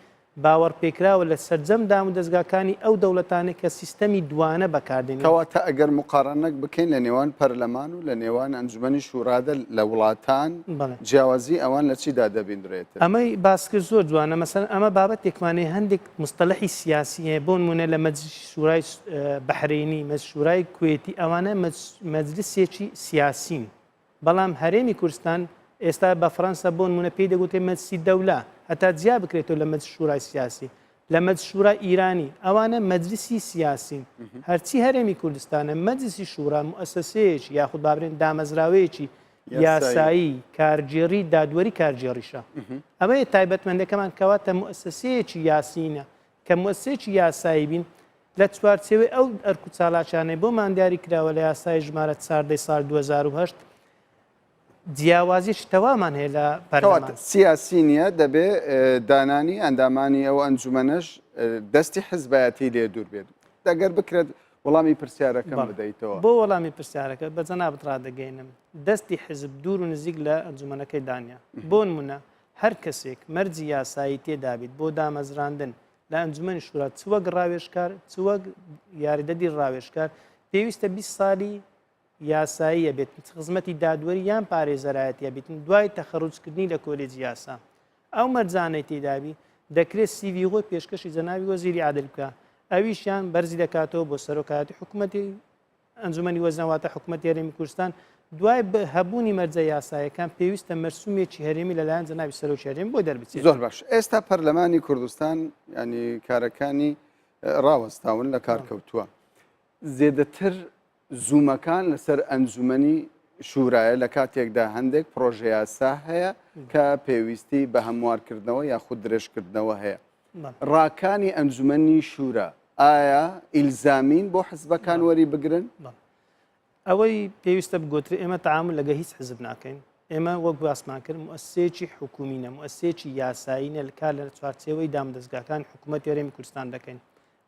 S3: باوەڕپێکراوە لە سەرجەم دامودەزگاکانی ئەو دەوڵەتانەی کە سیستەمی دوانە بەکاردێنن.
S1: کەواتە ئەگەر موقارەنەک بکەین لە نێوان پەرلەمان و لە نێوان ئەنجومەنی شورادا لە وڵاتان جیاوازی ئەوان لە چیدا دەبیندرێتن؟
S3: ئەمەی باسکرد زۆر جوانە، مەسەلەن ئەمە بابەتێکمان هەیە هەندێک موستەلەحی سیاسی هەیە، بۆ نموونە لە مەجلسی شورای بەحرەینی، مەجلس شورای کوێتی ئەوانە مەجلسێکی سیاسین، بەڵام هەرێمی کوردستان ئێستا بە فەرەنسا بۆ نمونە پێی دەگوترێت مەجلسی دەولە هەتا جیا بکرێتەوە لە مەجلس شورای سیاسی لە مەجلس شورای ئیرانی ئەوانە مەجلسی سیاسین هەرچی هەرێمی کوردستانە مەجلسی شورا موئەسەسەیەکی یاخود بابرێن دامەزراوەیەکی یاسایی کارگێڕی دادوەری کارگێڕیشە ئەمەیە تایبەتمەندەکەمان کەواتە موئەسەسەیەکی یاسینە کە موئەسەسەیەکی یاسایی بین لە چوارچێوەی ئەو ئەرک و چالاکیانەی بۆمان دیاری کراوە لە یاسای ژمارە 14 سال 2008 جیاوازیی تەوامان هەیە لە پەرلەمان.
S1: سیاسی نییە دەبێ دانانی ئەندامانی ئەو ئەنجومەنەش دەستی حزبایەتی لێ دوور بێت. ئەگەر بکرێت وەڵامی پرسیارەکەم بدەیتەوە.
S3: بۆ وەڵامی پرسیارەکە بە جەنابت ڕادەگەینم دەستی حزب دوور و نزیک لە ئەنجومەنەکەی دانە. بۆ نمونە هەر کەسێک مەرجی یاسایی تێدابیت بۆ دامەزراندن لە ئەنجومەنی شورا چ وەک ڕاوێژکار چ وەک یاریدەدی ڕاوێژکار پێویستە 20 سالی یاساییە بێت خزمەتی دادوەری یان پارێزەرایەتیە بیتن دوای تەخەروجکردنی لە کۆلێجی یاسا ئەو مەرجانەی تێدابی دەکرێت سیڤی خۆی پێشکەشی جەنابی وەزیری عادل بکە ئەویشیان بەرزی دەکاتەوە بۆ سەرۆکایەتی حکوومەتی ئەنجومەنی وەزیران واتە حکومەتی هەرێمی کوردستان دوای هەبوونی مەرجە یاسایەکان پێویستە مەرسومێکی هەرێمی لەلایەن جەنابی سەرۆکی هەرێم بۆی دەربچێت.
S1: زۆر باش ئێستا پەرلەمانی کوردستان ینی کارەکانی ڕاوەستاون لە کار کەوتووە زێدەتر زوومەکان لەسەر ئەنجومەنی شورایە لە کاتێکدا هەندێک پرۆژە یاسا هەیە کە پێویستی بە هەموارکردنەوە یاخود درێژکردنەوە هەیە ڕاکانی ئەنجومەنی شورا ئایا ئیلزامین بۆ حزبەکان وەری بگرن؟
S3: ئەوەی پێویستە بگوترێ ئێمە تەعامول لەگە هیچ حزب ناکەین ئێمە وەک باسمان کرد موئەسسەیەکی حکومینە موئەسسەیەکی یاسایینە لە کار لە چوارچێوەی دامودەزگاکانی حکوومەتی هەرێمی کوردستان دەکەین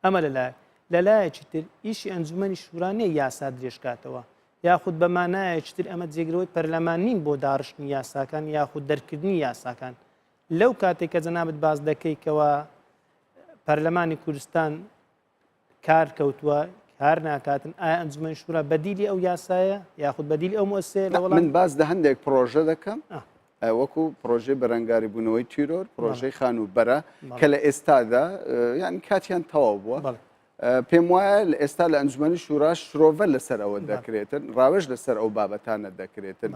S3: ئەمە لەلایەک لەلایەکی تر ئیشی ئەنجومەنی شورا نییە یاسا درێژکاتەوە یاخود بە مانایەکی تر ئەمە جێگرەوەی پەرلەمان نین بۆ داڕشتنی یاساکان یاخود دەرکردنی یاساکان لەو کاتێک کە جەنابت باس دەکەی کەوا پەرلەمانی کوردستان کار کەوتووە کار ناکاتن ئایا ئەنجومەنی شورا بەدیلی ئەو یاسایە یاخود بەدیلی ئەو موسسەیە لە وەڵام
S1: من باس لە هەندێک پرۆژە دەکەم وەکو پرۆژەی بەرەنگاری بوونەوەی تیرۆر پرۆژەی خانووبەرە کە لە ئێستادا یان کاتیان تەواو بووە پێم وایە لە ئێستا لە ئەنجومەنی شورا شرۆڤە لەسەر ئەوە دەکرێتن ڕاوێژ لەسەر ئەو بابەتانە دەکرێتن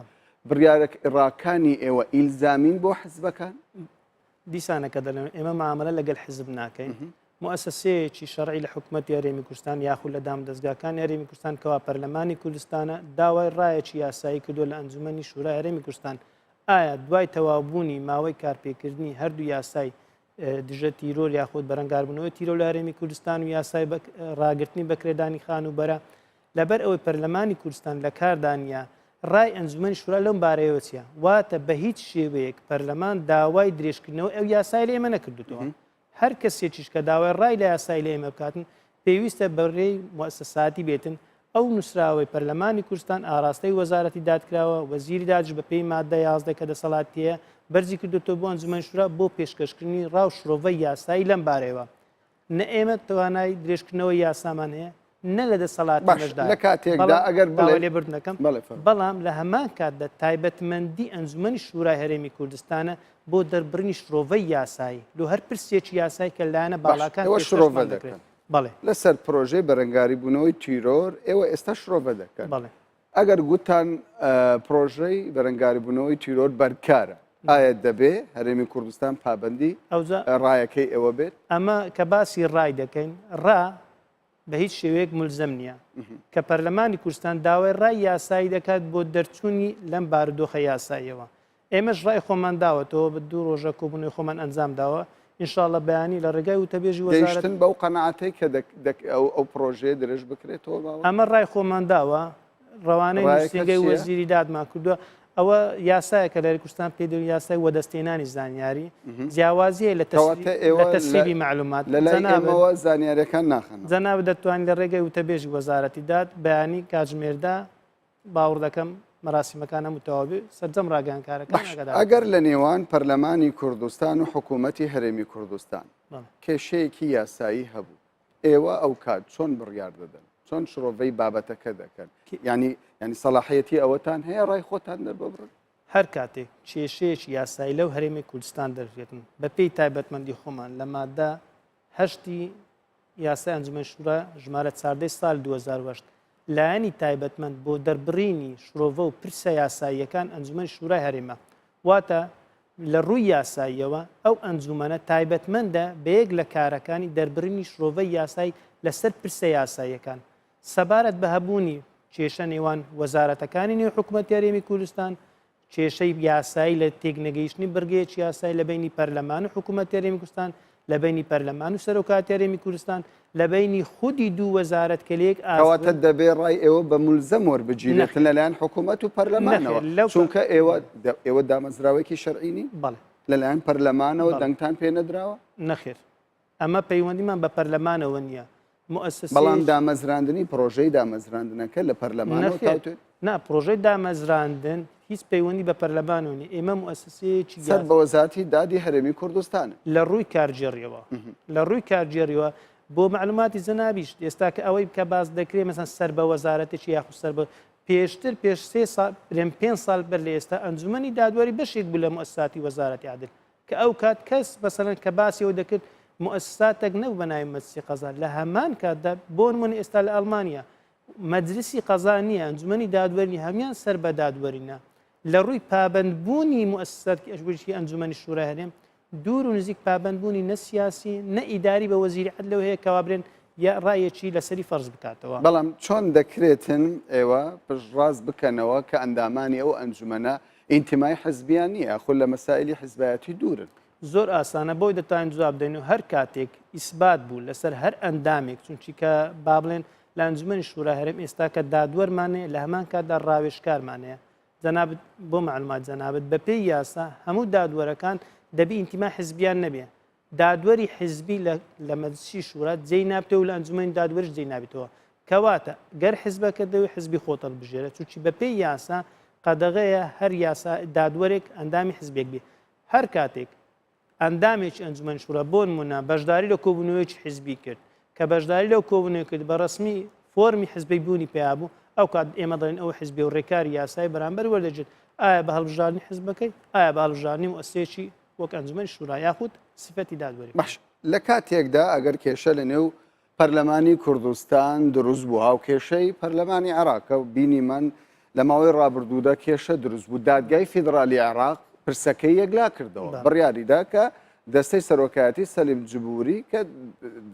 S1: بڕیارە ڕاکانی ئێوە ئیلزامین بۆ حزبەکان؟
S3: دیسانەکە دەڵێن ئێمە معاملە لەگەل حزب ناکەین موئەسەسەیەکی شەرعی لە حکومەتی هەرێمی کوردستان یاخود لە دامودەزگاکانی هەرێمی کوردستان کەوا پەرلەمانی کوردستانە داوای ڕایەکی یاسایی کردووە لە ئەنجومەنی شورای هەرێمی کوردستان ئایا دوای تەواوبوونی ماوەی کارپێکردنی هەردوو یاسای دژە تیرۆر یاخود بەرەنگاربوونەوەی تیرۆر لە هەرێمی کوردستان و یاسای ڕاگرتنی بەکرێدانی خانووبەرە لەبەر ئەوەی پەرلەمانی کوردستان لە کاردا نییە، ڕای ئەنجومەنی شورا لەم بارەیەوە چییە؟ واتە بە هیچ شێوەیەک پەرلەمان داوای درێژکردنەوەی ئەو یاسای لە ئێمە نەکردوتەوە. هەر کەسێکیش کە داوای ڕای لە یاسای لە ئێمە بکاتن پێویستە بە رێی موئەسەساتی بێتن، ئەو نووسراوەی پەرلەمانی کوردستان ئاراستەی وەزارەتی داد کراوە، وەزیری دادیش بە پێی مادە 11 کە دەسەڵاتی هەیە بەرزی کردوتەوە بۆ ئەنجومەنی شورا بۆ پێشکەشکردنی ڕا و شرۆڤەی یاسایی لەم بارەیەوە. نە ئێمە توانای درێژکردنەوەی یاسامان هەیە نە لە دەسەڵاتی
S1: باش
S3: مەشدایە.
S1: لە کاتێکدا
S3: بەڵام
S1: ئەگەر
S3: داوای
S1: بڵێ
S3: لێبوردن دەکەم
S1: بەڵێ فەرموو.
S3: بەڵام لە هەمان کاتدا تایبەتمەندی ئەنجومەنی شورای هەرێمی کوردستانە بۆ دەربڕینی شرۆڤەی یاسایی لۆ هەر پرسێکی یاسایی کە لایەنە
S1: باش
S3: باڵاکان
S1: ئێوە شرۆڤە
S3: پێشکەشمان دەکرێت
S1: دەکەن
S3: بەڵێ
S1: لەسەر پرۆژەی بەرەنگاری بوونەوەی تیرۆر ئێوە ئێستا شرۆڤە دەکەن
S3: بەڵێ
S1: ئەگەر گوتتان پرۆژەی بەرەنگاری بوونەوەی تیرۆر بەرکارە ئایا دەبێ هەرێمی کوردستان پابەندی
S3: ئەوجا
S1: ڕایەکەی ئێوە بێت؟
S3: ئەمە کە باسی ڕای دەکەین ڕا بە هیچ شێوەیەک ملزەم نییە کە پەرلەمانی کوردستان داوای ڕای یاسایی دەکات بۆ دەرچوونی لەم بارودۆخە یاساییەوە ئێمەش ڕای خۆمان داوەتەوە بە دوو ڕۆژە کۆبوونەوەی خۆمان ئەنجام داوە ئینشاءاللە بەیانی لە ڕێگای وتەبێژی وەزارەت
S1: گەیشتن بەو قەناعەتەی کە ئەو پڕۆژەیە درێژ بکرێتەوە باوە؟
S3: ئەمە ڕای خۆمان داوە ڕەوانەی
S1: ڕایەکە
S3: نووسینگەی
S1: چییە؟
S3: وەزیری دادمان کردووە. ئەوە یاسایەکە لە کوردستان پێ دەوری یاسای وەدەستێنانی زانیاری جیاوازیە لە تەسریبی معلومات
S1: لە لای ئێمەوە زانیاریەکان ناخەن.
S3: جەنابت دەتوانین لە ڕێگەی وتەبێژی وەزارەتی داد بەیانی کاتژمێردا باوەڕ دەکەم مەراسیمەکان هەموو تەواو بێ سەرجەم ڕاگەیاندکارەکان
S1: باش
S3: ئاگادار
S1: ئەگەر
S3: بکەن.
S1: لە نێوان پەرلەمانی کوردستان و حکوومەتی هەرێمی کوردستان
S3: بەڵێ.
S1: کێشەیەکی یاسایی هەبوو ئێوە ئەوکات چۆن بڕیار دەدەن؟ چۆن شرۆڤەی بابەتەکە دەکەن؟ یانی یانی سەڵاحیەتی ئەوەتان هەیە ڕای خۆتان دەرببڕن؟
S3: هەر کاتێک کێشەیەکی یاسایی لەو هەرێمی کوردستان دەرکرێتن بەپێی تایبەتمەندی خۆمان لە مادە هەشتی یاسای ئەنجومەنی شورا ژمارە چاردەی ساڵی 2008 لایەنی تایبەتمەند بۆ دەربڕینی شرۆڤە و پرسە یاساییەکان ئەنجومەنی شورای هەرێمە واتە لە ڕووی یاساییەوە ئەو ئەنجومەنە تایبەتمەندە بە یەک لە کارەکانی دەربڕینی شرۆڤەی یاسایی لەسەر پرسە یاساییەکان سەبارەت بە هەبوونی کێشە نێوان وەزارەتەکانی نێو حکوومەتی هەرێمی کوردستان، کێشەی یاسایی لە تێکنەگەیشتنی بڕگەیەکی یاسایی لە بەینی پەرلەمان و حکوومەتی هەرێمی کوردستان، لە بەینی پەرلەمان و سەرۆکایەتی هەرێمی کوردستان، لە بەینی خودی دوو وەزارەت کە لە یەک ئاست
S1: کەواتە
S3: بن.
S1: دەبێ ڕای ئێوە بە مولزەم وەربگیرێتن
S3: نەخێر.
S1: لەلایەن حکوومەت و پەرلەمانەوە،
S3: نەخێر لەو
S1: چونکە ئێوە ئێوە دامەزراوەیەکی شەرعی نین؟
S3: بەڵێ.
S1: لەلایەن پەرلەمانەوە
S3: بەڵێ.
S1: دەنگتان پێ نەدراوە؟
S3: نەخێر. ئەمە پەیوەندیمان بە پەرلەمانەوە نییە.
S1: بەڵام
S3: موئەسەسەیەکی.
S1: دامەزراندنی پڕۆژەی دامەزراندنەکە لە پەرلەمانەوە
S3: نەخێر
S1: تاوتوێ.
S3: نا پڕۆژەی دامەزراندن هیچ پەیوەندی بە پەرلەمانەوە نییە. ئێمە موئەسەسەیەکی
S1: سەر
S3: یاس.
S1: بە وەزارەتی دادی هەرێمی کوردستانن.
S3: لە ڕووی کارگێڕیەوە لە ڕووی کارگێڕیەوە بۆ مەعلوماتی جەنابیش ئێستا کە ئەوەی کە باس دەکرێ مەسەن سەر بە وەزارەتێکی یاخود سەر بە پێشتر پێش سێ ساڵ بلێم پێنج ساڵ بەر لە ئێستا ئەنجومەنی دادوەری بەشێک بوو لە موئەسساتی وەزارەتی عەدل کە ئەو کات کەس مەسەلەن کە باسی ئەوە دەکرد موئەسساتێک نەبوو بە ناوی مەجلسی قەزا لە هەمان کاتدا بۆ نمونە ئێستا لە ئەڵمانیا مەجلسی قەزا نییە ئەنجومەنی دادوەری هەمان سەر بە دادوەرینە لە ڕووی پابندبوونی موئەسسات ئەشبووی ئەنجومەنی شورای هەرێم دوور و نزیک پابندبوونی نە سیاسی نە ئیداری بە وەزیری عەدلەوە هەیە کەوا برێن یا ڕایەکی لەسەری فەرز بکاتەوە.
S1: بەڵام چۆن دەکرێتن ئێوە پشتڕاست بکەنەوە کە ئەندامانی ئەو ئەنجومەنە ئینتیمای حزبیان نییە یاخود لە مەسائیلی حزبایەتی دوورن؟
S3: زۆر ئاسانە بۆی دەتوانین جواب بدەین و هەر کاتێک ئیسبات بوو لەسەر هەر ئەندامێک چونکی کە با بڵێن لە ئەنجومەنی شورای هەرێم ئێستا کە دادوەرمان هەیە لە هەمان کاتدا ڕاوێژکارمان هەیە جەنابت بۆ معلومات جەنابت بەپێی یاسا هەموو دادوەرەکان دەبی ئینتیما حزبیان نەبێ دادوەری حزبی لە لە مەجلسی شورا جێی نابتەوە و لە ئەنجومەنی دادوەریش جێی نابێتەوە کەواتە گەر حزبەکە دەوێ حزبی خۆت هەڵبژێرە چونکی بەپێی یاسا قەدەغەیە هەر یاسا دادوەرێک ئەندامی حزبێک بێ هەر کاتێک ئەندامێکی ئەنجومەنی شورا بۆ نمونە بەشداری لە کۆبوونەوەیەکی حزبی کرد کە بەشداری لەو کۆبوونەوە کرد بە ڕەسمی فۆرمی حزبی بوونی پیا بوو ئەو کات ئێمە دەڵێن ئەو حزبی و ڕێکاری یاسایی بەرامبەر وەردەگرێت ئایا بە هەڵبژاردنی حزبەکەی ئایا بە هەڵبژاردنی موئەسسەیەکی وەک ئەنجومەنی شورا یاخود سفەتی دادوەری.
S1: باش لە کاتێکدا ئەگەر کێشە لە نێو پەرلەمانی کوردستان دروست بوو هاوکێشەی پەرلەمانی عێراقە و بینیمان لە ماوەی ڕابردوودا کێشە دروست بوو دادگای فیدرالی عێراق پرسەکەی یەکلا کردەوە بڕیاریدا کە دەستەی سەرۆکایەتی سەلیم جبوری کە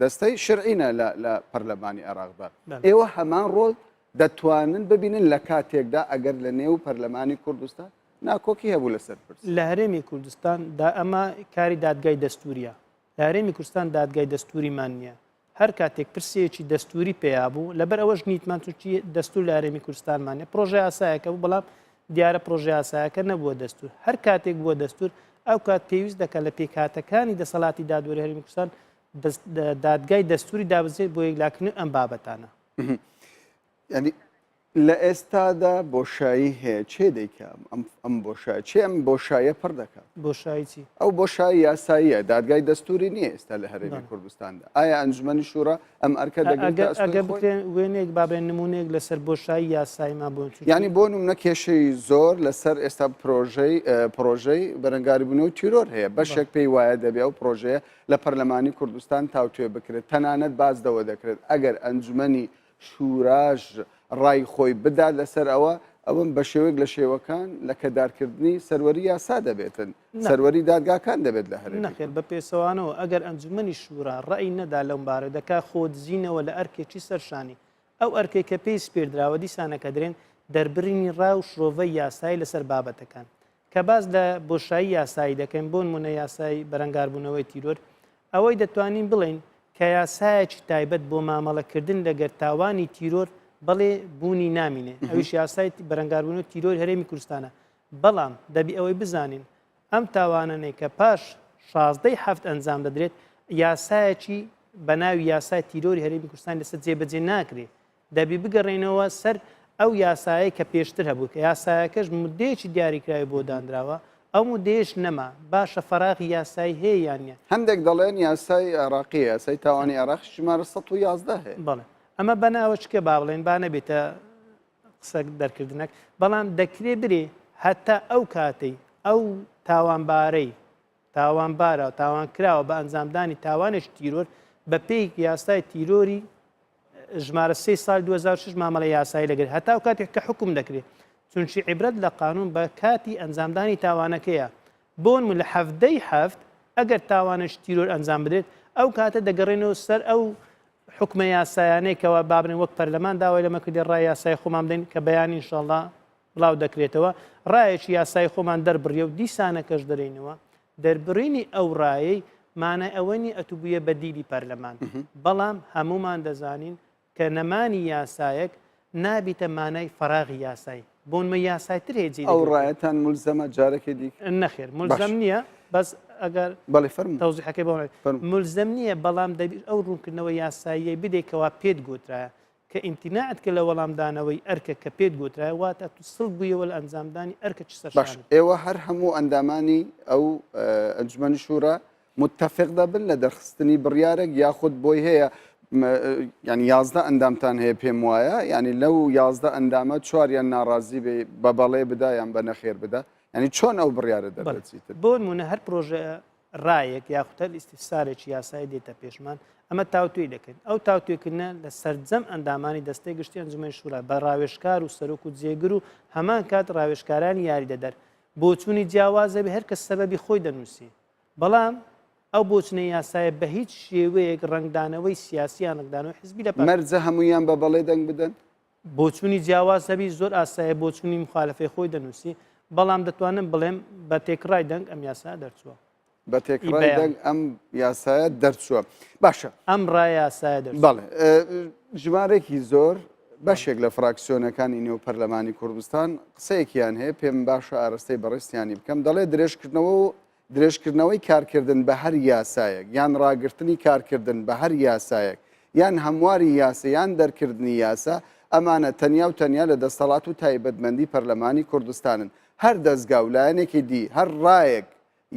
S1: دەستەی شرعینە لە پەرلەمانی عێراقدا ئێوە هەمان ڕۆڵ دەتوانن ببینن لە کاتێکدا ئەگەر لە نێو پەرلەمانی کوردستان ناکۆکی هەبوو لەسەر پرس.
S3: لە هەرێمی کوردستان دا ئەمە کاری دادگای دەستوریە لە هەرێمی کوردستان دادگای دەستوریمان نییە هەر کاتێک پرسێکی دەستوری پێیا بوو لەبەر ئەوەش نیتمان چونکی دەستور لە هەرێمی کوردستانمان نیە پرۆژە یاسایەکە بوو بەڵام دیارە پرۆژە یاسایەکە نەبووە دەستور هەر کاتێک بووە دەستور ئەو کات پێویست دەکات لە پێکهاتەکانی دەسەڵاتی دادوەری هەرێمی کوردستان دادگای دەستوری دابزێت بۆ یەکلاکردنی ئەم بابەتانە.
S1: ینی لە ئێستادا بۆشایی هەیە چێ دەیکا ئەم بۆشای چێ ئەم بۆشایە پڕ دەکات
S3: بۆشایی چی
S1: ئەو بۆشایی یاساییە دادگای دەستوری نییە ئێستا لە هەرێمی کوردستاندا ئایا ئەنجومەنی شورا ئەم ئەرکە دەگرێتە ئەستۆی
S3: ئەگەر
S1: خۆی؟
S3: بکرێن وێنەیەک با بڵێن نموونەیەک لەسەر بۆشایی یاساییمان بۆ چونکی
S1: یانی بۆ نمونە کێشەی زۆر لەسەر ئێستا پرۆژەی پرۆژەی بەرەنگاریبوونەوەی تیرۆر هەیە بەشێک پێی وایە دەبێ ئەو پرۆژەیە لە پەرلەمانی کوردستان تاوتوێ بکرێت تەنانەت باس دەوە دەکرێت ئەگەر ئەنجومەنی شوراش ڕای خۆی بدات لەسەر ئەوە، ئەوە بە شێوەیەک لە شێوەکان لەکەدارکردنی سەروەری یاسا دەبێتن، سەروەری دادگاکان دەبێت لە هەرێمی
S3: نەخێر بە پێچەوانەوە ئەگەر ئەنجومەنی شورا ڕەئی نەدا لەم بارە دەکا خۆدزینەوە لە ئەرکێکی سەرشانی ئەو ئەرکەی کە پێی سپێردراوە دیسانەکە درێن دەربرینی ڕا و شرۆڤەی یاسایی لەسەر بابەتەکان کە باس لە بۆشایی یاسایی دەکەین بۆنمونە یاسای بەرەنگاربوونەوەی تیرۆر ئەوەی دەتوانین بڵێین کە یاسایەکی تایبەت بۆ مامەڵەکردن لەگەر تاوانی تیرۆر بەڵێ بوونی نامینێ ئەویش یاسای بەرەنگاربوونەوەی تیرۆری هەرێمی کوردستانە. بەڵام دەبی ئەوەی بزانین ئەم تاوانانەی کە پاش شازدەی حەفت ئەنجام دەدرێت یاسایەکی بە ناوی یاسای تیرۆری هەرێمی کوردستان لەسەر جێبەجێ ناکرێت دەبی بگەڕێینەوە سەر ئەو یاسایەی کە پێشتر هەبوو کە یاسایەکەش مدەیەکی دیاریکراوی بۆ دانراوە ئەو مدەیەش نەما باشە فەراغی یاسایی هەیە یان نیە؟
S1: هەندێک دەڵێن یاسای عێراقی یاسای تاوانی عێراق ژمارە 111 هەیە.
S3: بەڵێ ئەمە بەناوەچکە با بڵێن با نەبێتە قسە دەرکردنەک بەڵام دەکرێ برێ هەتا ئەو کاتەی ئەو تاوانبارەی تاوانبارە و تاوان کراوە بە ئەنجامدانی تاوانێکی تیرۆر بە پێی یاسای تیرۆری ژمارە سێ سال 2006 مامەڵە یاسایی لەگەر هەتا و کاتێک کە حکوم دەکرێت چونچی عیبرەت لە قانون بە کاتی ئەنجامدانی تاوانەکەیە بۆن لە حەفدەی هەفت ئەگەر تاوانش تیرۆر ئەنجام بدرێت ئەو کاتە دەگەڕێنەوە سەر ئەو حوکمە یاسایانەی کەوا با بڵێن وەک پەرلەمان داوای لەمە کردی ڕای یاسای خۆمان بدەین کە بەیانی انشاءاللە بڵاو دەکرێتەوە ڕایەکی یاسای خۆمان دەربڕیە و دیسانەکەش دەرێینەوە دەربڕینی ئەو ڕایەی مانای ئەوە نیە ئەتوو بوویە بەدیلی پەرلەمان بەڵام هەمومان دەزانین کە نەمانی یاسایەک نابیتە مانای فەراغی یاسایی بۆنمە یاسای تر هەیە جێی
S1: ئەو
S3: دەگرێتەوە.
S1: ڕایەتان مولزەمە جارێکی دیکە؟
S3: نەخێر مولزەم
S1: باشە.
S3: نییە بەس ئەگەر
S1: بەڵێ فەرموو.
S3: تەوزیحەکەی بۆ
S1: فەرموو.
S3: مولزەم نییە بەڵام دەبی ئەو ڕوونکردنەوە یاساییەی بدەیت کەوا پێت گوترایە کە ئیمتیناعت کرد لە وەڵامدانەوەی ئەرکە کە پێت گوترایە واتە تو سڵ بوویەوە لە ئەنجامدانی ئەرکە چ
S1: باش
S3: سەرشانت.
S1: ئێوە هەر هەموو ئەندامانی ئەو ئەنجومەنی شورا متفق دەبن لە دەرخستنی بڕیارێک یاخود بۆی هەیە یعنی 11 ئەندامتان هەیە پێم وایە یعنی لەو 11 ئەندامە چواریان ناڕازی بێ بە بەڵێ بدا یان بە نەخێر بدا یعنی چۆن ئەو بڕیارە دەردەچیتن؟
S3: بۆ نمونە هەر پرۆژە ڕایەک یاخود هەر ئیستفسارێکی یاسایی دێتە پێشمان ئەمە تاوتوێی دەکەین ئەو تاوتوێکردنە لە سەرجەم ئەندامانی دەستەی گشتی ئەنجومەنی شورا بە ڕاوێژکار و سەرۆک و جێگر و هەمان کات ڕاوێژکارانی یاریدەدەر بۆچوونی جیاواز هەبێ هەر کەس سەبەبی خۆی دەنووسی بەڵام ئەو بۆچونە یاسایە بە هیچ شێوەیەک ڕەنگدانەوەی سیاسی یان ڕەنگدانەوەی حزبی لە پاش
S1: مەرجە هەموویان بە بەڵێ دەنگ بدەن؟
S3: بۆچوونی جیاواز هەبی زۆر ئاسایە بۆچوونی مخالفەی خۆی دەنووسی بەڵام دەتوانم بڵێم بە تێکڕای دەنگ ئەم یاسا دەرچووە.
S1: بە تێکڕای دەنگ ئەم یاسایە دەرچووە باشە
S3: ئەم ڕای یاسایە دەرچووە.
S1: بەڵێ ژمارێکی زۆر بەشێک لە فراکسیۆنەکانی نێو پەرلەمانی کوردستان قسەیەکیان هەیە پێم باشە ئارەستەی بەڕێزتیانی بکەم دەڵێ درێژکردنەوە و درێژکردنەوەی کارکردن بە هەر یاسایەک یان ڕاگرتنی کارکردن بە هەر یاسایەک یان هەمواری یاسا یان دەرکردنی یاسا ئەمانە تەنیا و تەنیا لە دەستەڵات و تایبەتمەندی پەرلەمانی کوردستانن هەر دەزگا و لایەنێکی دی هەر ڕایەک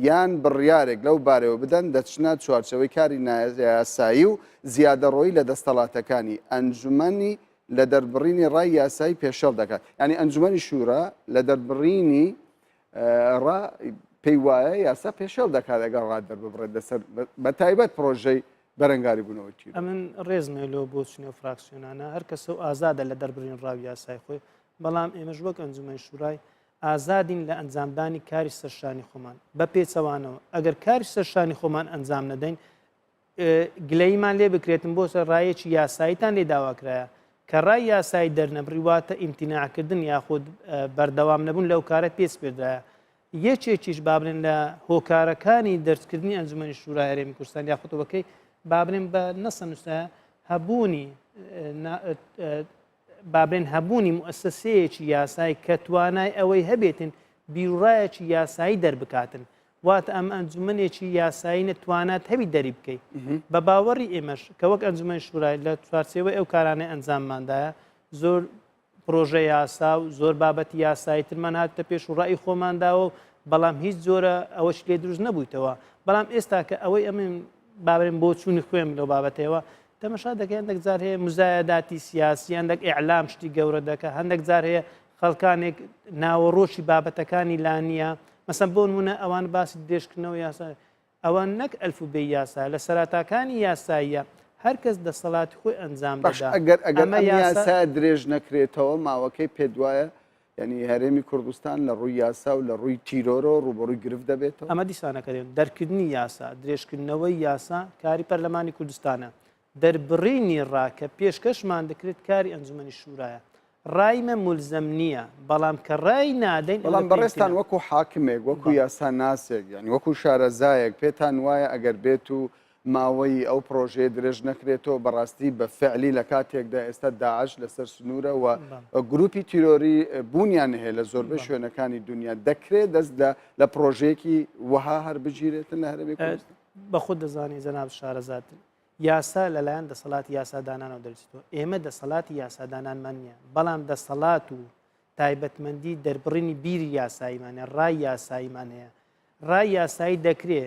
S1: یان بڕیارێک لەو بارەوە بدەن دەچنە چوارچێوەی کاری نایاسایی و زیادەڕۆیی لە دەستەڵاتەکانی ئەنجومەنی لە دەربڕینی ڕای یاسایی پێشێڵ دەکات یانی ئەنجومەنی شورا لە دەربڕینی ڕا پێی وایە یاسا پێشێڵ دەکات ئەگەر ڕا دەرببڕێت لەسەر بە تایبەت پرۆژەی بەرەنگاری بوونەوەی تیرۆر.
S3: ئەمن ڕێزم هەیە لۆ بۆچوونی ئەو فراکسیۆنانە هەر کەسە و ئازادە لە دەربڕین ڕا و یاسای خۆی بەڵام ئێمەش وەک ئەنجومەنی شورای ئازادین لە ئەنجامدانی کاری سەرشانی خۆمان بە پێچەوانەوە ئەگەر کاری سەرشانی خۆمان ئەنجام نەدەین گلەیمان لێ بکرێتن بۆ سەر ڕایەکی یاساییتان لێ داواکرایە کە ڕای یاسایی دەرنەبڕی واتە ئیمتیناعکردن یاخود بەردەوام نەبوون لەو کارە پێ سپێردرایە یەکێکیش با بڵێن لە هۆکارەکانی دەرچکردنی ئەنجومەنی شورای هەرێمی کوردستان یاخود بە بڵێن بە نەسە نووسایە هەبوونی با بڵێن هەبوونی موئەسەسەیەکی یاسایی کە توانای ئەوەی هەبێتن بیروڕایەکی یاسایی دەربکاتن واتە ئەم ئەنجومەنێکی یاسایی نە توانات هەبی دەری بکەی بە باوەڕی ئێمەش کە وەک ئەنجومەن شورای لە چوارچێوەی ئەو کارانەی ئەنجامماندایە زۆر پرۆژە یاسا و زۆر بابەتی یاسایی ترمان هاتە پێش و ڕای خۆمان داوە و بەڵام هیچ جۆرە ئەوەش لێ دروست نەبوویتەوە بەڵام ئێستا کە ئەوەی ئەمن باوەرم بۆچوونی خوێم لەو بابەتەوە تەمەشا دەکەی هەندێک جار هەیە مزایەداتی سیاسی هەندێک ئیعلام شتی گەورە دەکە هەندێک جار هەیە خەڵکانێک ناوەڕۆکی بابەتەکانی لا نییە مەسەن بۆ نمونە ئەوان باسی درێژکردنەوە یاسا ئەوان نەک ئەلف و بێی یاسا لە سەراتاکانی یاساییە هەر کەس دەسەڵاتی خۆی ئەنجام
S1: باش
S3: دەدا
S1: ئەگەر ئەگەر
S3: ئەمە
S1: ئەم
S3: یاسا
S1: یاسا درێژ نەکرێتەوە ماوەکەی پێت وایە یعنی هەرێمی کوردستان لە ڕووی یاسا و لە ڕووی تیرۆرەوە ڕووبەڕووی گرفت دەبێتەوە؟
S3: ئەمە دیسانەکە دێن دەرکردنی یاسا درێژکردنەوەی یاسا کاری پەرلەمانی کوردستانە دەربڕینی ڕا کە پێشکەشمان دەکرێت کاری ئەنجومەنی شورایە ڕای مە مولزەم نییە بەڵام کە ڕای نادەین
S1: بەڵام
S3: ئەمە
S1: بەڕێزتان
S3: پێویستی
S1: وەکو حاکمێک وەکو
S3: بەڵێ.
S1: یاسا ناسێک یعنی وەکو شارەزایەک پێتان وایە ئەگەر بێت و ماوەی ئەو پرۆژەیە درێژ نەکرێتەوە بەڕاستی بە فعلی لە کاتێکدا ئێستا داعش لەسەر سنوورە و گروپی تیرۆری بوونیان هەیە لە زۆربەی شوێنەکانی دنیا دەکرێت دەست لە لە پرۆژەیەکی وەها هەر بگیرێتن لە هەرێمی کوردستان؟
S3: بە خۆت دەزانی جەناب شارەزات یاسا لەلایەن دەسەڵاتی یاسادانانەوە دەرچێتەوە ئێمە دەسەڵاتی یاسادانانمان نییە بەڵام دەسەڵات و تایبەتمەندی دەربڕینی بیری یاساییمان هەیە ڕای یاساییمان هەیە ڕای یاسایی دەکرێ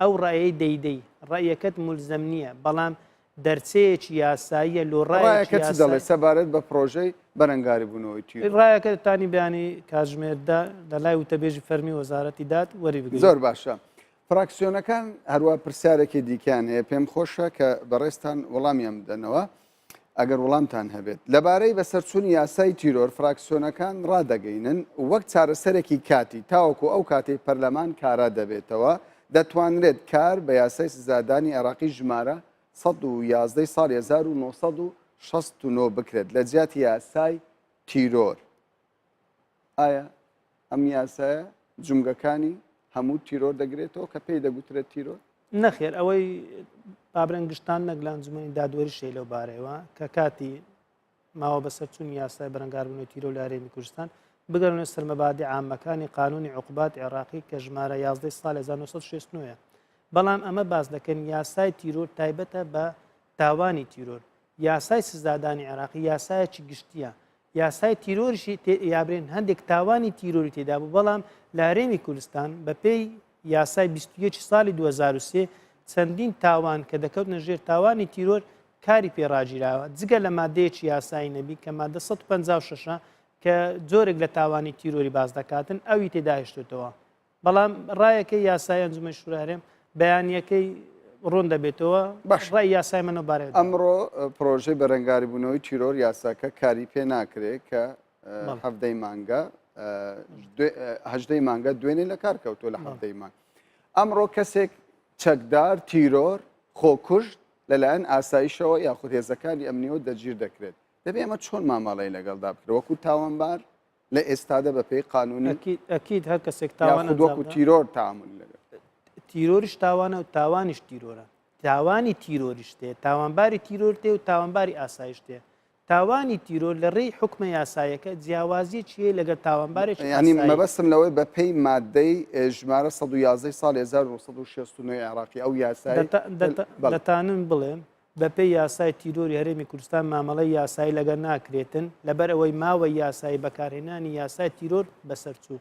S3: ئەو ڕایەی دەیدەی ڕەیەکەت مولزەم نییە بەڵام دەرچەیەکی یاساییە لۆ
S1: ڕایەکە چ دەڵێ سەبارەت بە پرۆژەی بەرەنگاری بوونەوەی تیرۆر
S3: ڕایەکە تانی بیانی کاتژمێردا لە لای وتەبێژی فەرمی وەزارەتی داد وەری بگرین.
S1: زۆر باشە فراکسیۆنەکان هەروە پرسیارێکی دیکەیان هەیە پێم خۆشە کە بەڕێزتان وەڵامیان بدەنەوە ئەگەر وڵامتان هەبێت. لەبارەی بەسەرچوونی یاسای تیرۆر فراکسیۆنەکان ڕادەگەینن وەک چارەسەرێکی کاتی تاوەکو ئەو کاتەی پەرلەمان کارا دەبێتەوە دەتوانرێت کار بە یاسای سزادانی عێراقی ژمارە 111 ساڵی 1969 بکرێت لە جیاتی یاسای تیرۆر. ئایا ئەم یاسایە جومگەکانی هەموو تیرۆر دەگرێتەوە کە پێی دەگوترێت تیرۆر؟
S3: نەخێر ئەوەی بابرەن گشتان نەک لە ئەنجومەنی دادوەریش هەیە لەو بارەیەوە کە کاتی ماوە بەسەرچوونی یاسای بەرەنگاربوونەوەی تیرۆر لە هەرێمی کوردستان بگەڕێنەوە سەر مەبادی عامەکانی قانونی عقوبات عێراقی کە ژمارە 11 ساڵ 1969 بەڵام ئەمە باس دەکەن یاسای تیرۆر تایبەتە بە تاوانی تیرۆر یاسای سزادانی عێراقی یاسایەکی گشتیە یاسای تیرۆریشی یابرێن هەندێک تاوانی تیرۆری تێدا بوو بەڵام لە هەرێمی کوردستان بەپێی یاسای 21 ساڵی 2023 چەندین تاوان کە دەکەوتنە ژێر تاوانی تیرۆر کاری پێڕاگیراوە جگە لە مادەیەکی یاسایی نەبی کە مادە 156 کە جۆرێک لە تاوانی تیرۆری باس دەکاتن ئەوی تێدا هێشتێتەوە بەڵام ڕایەکەی یاسای ئەنجومەنی شورای هەرێم بەیانیەکەی ڕوون دەبێتەوە
S1: باش
S3: ڕای یاسای منەوە بارەیە
S1: ئەمڕۆ پرۆژەی بەرەنگاریبوونەوەی تیرۆر یاساکە کاری پێ ناکرێت کە حەفتەی مانگە هەژدەی مانگە دوێنێ لە کار کەوتووە لە حەفتەی مانگ ئەمڕۆ کەسێک چەکدار تیرۆر خۆکوشت لەلایەن ئاسایشەوە یاخود هێزەکانی ئەمنیەوە دەگیر دەکرێت دەبێ ئەمە چۆن مامەڵەی لەگەڵدا بکرێت وەکو تاوانبار لە ئێستادا بە پێی قانونی
S3: ئەکید ئەکید هەر کەسێک تاوان
S1: یاخود وەکو تیرۆر تەعامول لەگەڵ
S3: تیرۆریش تاوانە و تاوانیش تیرۆرە تاوانی تیرۆریش تێ تاوانباری تیرۆر تێ و تاوانباری ئاسایش تێ تاوانی تیرۆر لە ڕێی حکمە یاسایەکە جیاوازی چیە لەگەر تاوانبارێکی
S1: ینی مەبەستم لەوەی بە پێی مادەی ژمارە 111 ساڵ 1969 عێراقی ئەو یاسای
S3: دەتانن بڵێم بەپێی یاسای تیرۆری هەرێمی کوردستان مامەڵەی یاسایی لەگەر ناکرێتن، لەبەر ئەوەی ماوەی یاسایی بەکارهێنانی یاسای تیرۆر بەسەرچوو،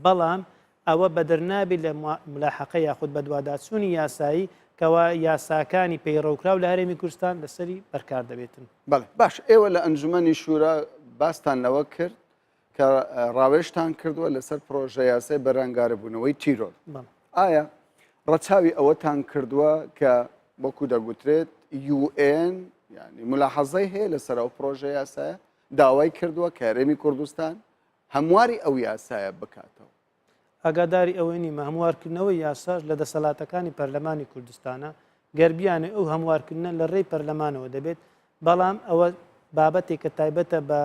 S3: بەڵام ئەوە بەدەرنابێت لە ملاحەقە یاخود بەدواداچوونی یاسایی کەوا یاساکانی پەیڕەوکراو لە هەرێمی کوردستان لەسەری بەرکار دەبێتن.
S1: بەڵێ باش ئێوە لە ئەنجومەنی شورا باستان لەوە کرد کە ڕاوێژتان کردووە لەسەر پرۆژە یاسای بەرەنگاربوونەوەی تیرۆر ئایا ڕەچاوی ئەوەتان کردووە کە وەکو دەگوترێت UN ینی ملاحەزەی هەیە لەسەر ئەو پرۆژە یاسایە داوای کردووە کە هەرێمی کوردستان هەمواری ئەو یاسایە بکاتەوە
S3: ئاگاداری ئەوەی نیمە هەموارکردنەوەی یاساش لە دەسەلاتەکانی پەرلەمانی کوردستانە گەر بیانێ ئەو هەموارکردنە لە ڕێی پەرلەمانەوە دەبێت بەڵام ئەوە بابەتێکە تایبەتە بە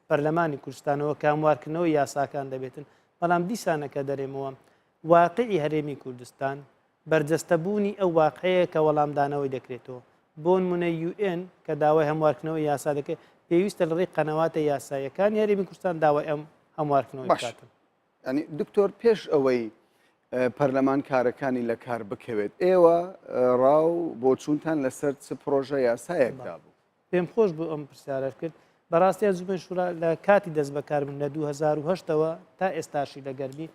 S3: پەرلەمانی کوردستانەوە کە هەموارکردنەوەی یاساکان دەبێتن بەڵام دیسانەکە دەرێمەوە واقعی هەرێمی کوردستان بەرجەستەبوونی ئەو واقعەیە کە وەڵامدانەوەی دەکرێتەوە بۆنمونە UN کە داوای هەموارکردنەوەی یاسا دەکرێت پێویستە لە ڕێی قەنەواتە یاساییەکانی هەرێمی کوردستان داوای ئەم هەموارکردنەوەی
S1: باش
S3: بکاتن.
S1: ینی دکتۆر پێش ئەوەی پەرلەمان کارەکانی لە کار بکەوێت ئێوە ڕاو بۆچوونتان لەسەر چ پرۆژە یاسایەکدا بوو؟
S3: پێم خۆش بوو ئەم پرسیارەت کرد. بەڕاستی ئەنجومەنی شورا لە کاتی دەست بەکاربوون لە 2008 ەوە تا ئێستاشی لە گەرمی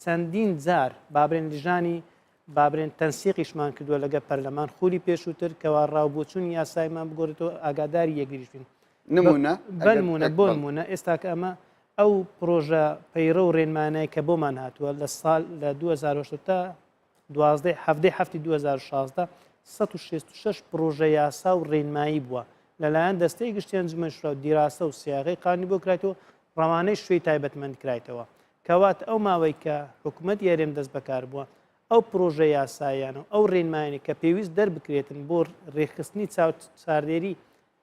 S3: چەندین جار بابرێن لیژانی بابرێن تەنسیقیشمان کردووە لەگە پەرلەمان خولی پێشووتر کەوا ڕاوبۆچوونی یاسایمان بگۆڕێتەوە ئاگاداری یەکگریش بین.
S1: نمونە
S3: بنمونە بۆ نمونە ئێستا کە ئەمە ئەو پرۆژە پەیڕە و ڕێنمانای کە بۆمان هاتووە لە ساڵ لە 2008 تا 12 حەڤدەی حەفتی 2016 166 پرۆژە یاسا و ڕێنمایی بووە لەلایەن دەستەی گشتی ئەنجومەنی شورا و دیراسە و سیاغەی قانونی بۆ کرایتەوە ڕەوانەی شوێی تایبەتمەند کرایتەوە کەواتە ئەو ماوەی کە حکومەتی هەرێم دەست بەکار بووە ئەو پرۆژە یاسایانە و ئەو ڕێنمایانەی کە پێویست دەربکرێتن بۆ ڕێکخستنی چاودێری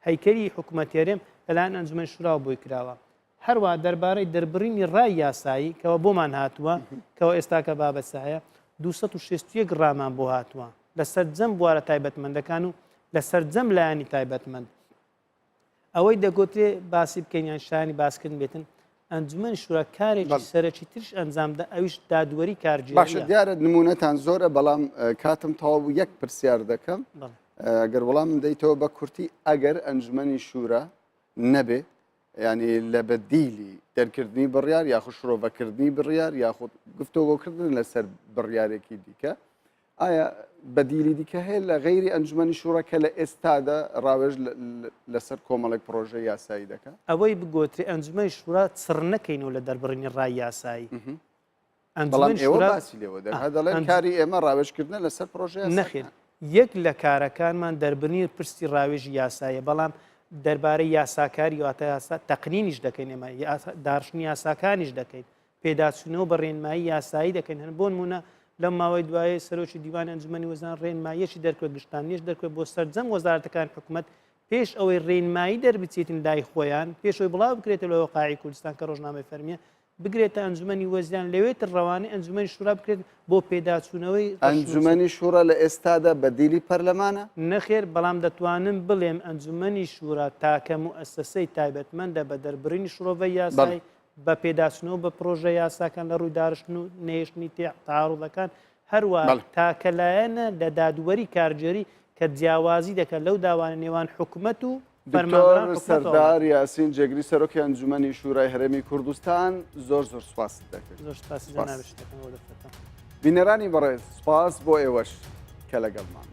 S3: هەیکەلی حکومەتی هەرێم لەلایەن ئەنجومەنی شوراوە بۆی کراوە. هەروەها دەربارەی دەربڕینی ڕای یاسایی کەوا بۆمان هاتووە کەوا ئێستاکە بابەتسە هەیە 261 ڕامان بۆ هاتووە. لە سەرجەم بوارە تایبەتمەندەکان و لە سەرجەم لایەنی تایبەتمەند. ئەوەی دەگوترێ باسی بکەین یان شایانی باسکردن بێتن ئەنجومەنی شورا کارێکی سەرەکی ترش ئەنجامدا ئەویش دادوەری کارگێڕیە.
S1: باشە دیارە نمونەتان زۆرە بەڵام کاتم تەواو بوو یەک پرسیار دەکەم ئەگەر وەڵامم دەیتەوە بە کورتی ئەگەر ئەنجومەنی شورا نەبێ ینی لە بەدیلی دەرکردنی بڕیار یاخود شرۆڤەکردنی بڕیار یاخود گفتۆگۆکردن لەسەر بڕیارێکی دیکە ئایا بەدیلی دیکە هەیە لە غەیری ئەنجومەنی شورا کە لە ئێستادا ڕاوێژ لەسەر کۆمەڵێک پڕۆژەی یاسایی دەکات؟
S3: ئەوەی بگۆترێ ئەنجومەنی شورا چڕ نەکەینەوە لە دەربڕینی ڕای یاسایی.
S1: بەڵام ئێوە باسی لێوە دەکات دەڵێن کاری ئێمە ڕاوێژکردنە لەسەر پڕۆژە یاساکان.
S3: نەخێر یەک لە کارەکانمان دەربرنی پرسی ڕاوێژی یاساییە بەڵام دەربارەی یاساکاری واتە یاسا تەقنینیش دەکەین ئێمە داڕشتنی یاساکانیش دەکەین پێداچوونەوە بە ڕێنمایی یاسایی دەکەین هەن بۆنمونە لەم ماوەی دوایەی سەرۆکی دیوانی ئەنجومەنی وەزیران ڕێنماییەکی دەرکرد گشتاندنیش دەرکرد بۆ سەرجەم وەزارەتەکان حکومەت پێش ئەوەی ڕێنمایی دەربچێتن لای خۆیان پێش ئەوەی بڵاو بکرێتە لە وەقاعی کوردستان کە ڕۆژنامەی فەرمیە بگرێتە ئەنجومەنی وەزیران لەوێتر ڕەوانەی ئەنجومەنی شورا بکرێت بۆ پێداچوونەوەی
S1: ئەنجومەنی شورا لە ئێستادا بەدیلی پەرلەمانە؟
S3: نەخێر، بەڵام دەتوانم بڵێم ئەنجومەنی شورا تاکە موئەسەسەی تایبەتمەندە بە دەربڕینی شڕۆڤەی یاسایی، بە پێداچوونەوە بە پرۆژە یاساکان لە ڕووی دارشتن و نەهێشتنی تەعاروضەکان، هەروەها تاکە لایەنە لە دادوەری کارگێری کە جیاوازی دەکات لەو داوانە نێوان حکومەت و فەرمانبەران
S1: دکتۆر سەردار یاسین جێگری سەرۆکی ئەنجومەنی شورای هەرێمی کوردستان زۆر زۆر سوپاست دەکەین.
S3: زۆر سوپاسی جەنابیشت دەکەم بۆ دەرفەتە.
S1: بینەرانی بەڕێز سوپاس بۆ ئێوەش کە لەگەڵمان.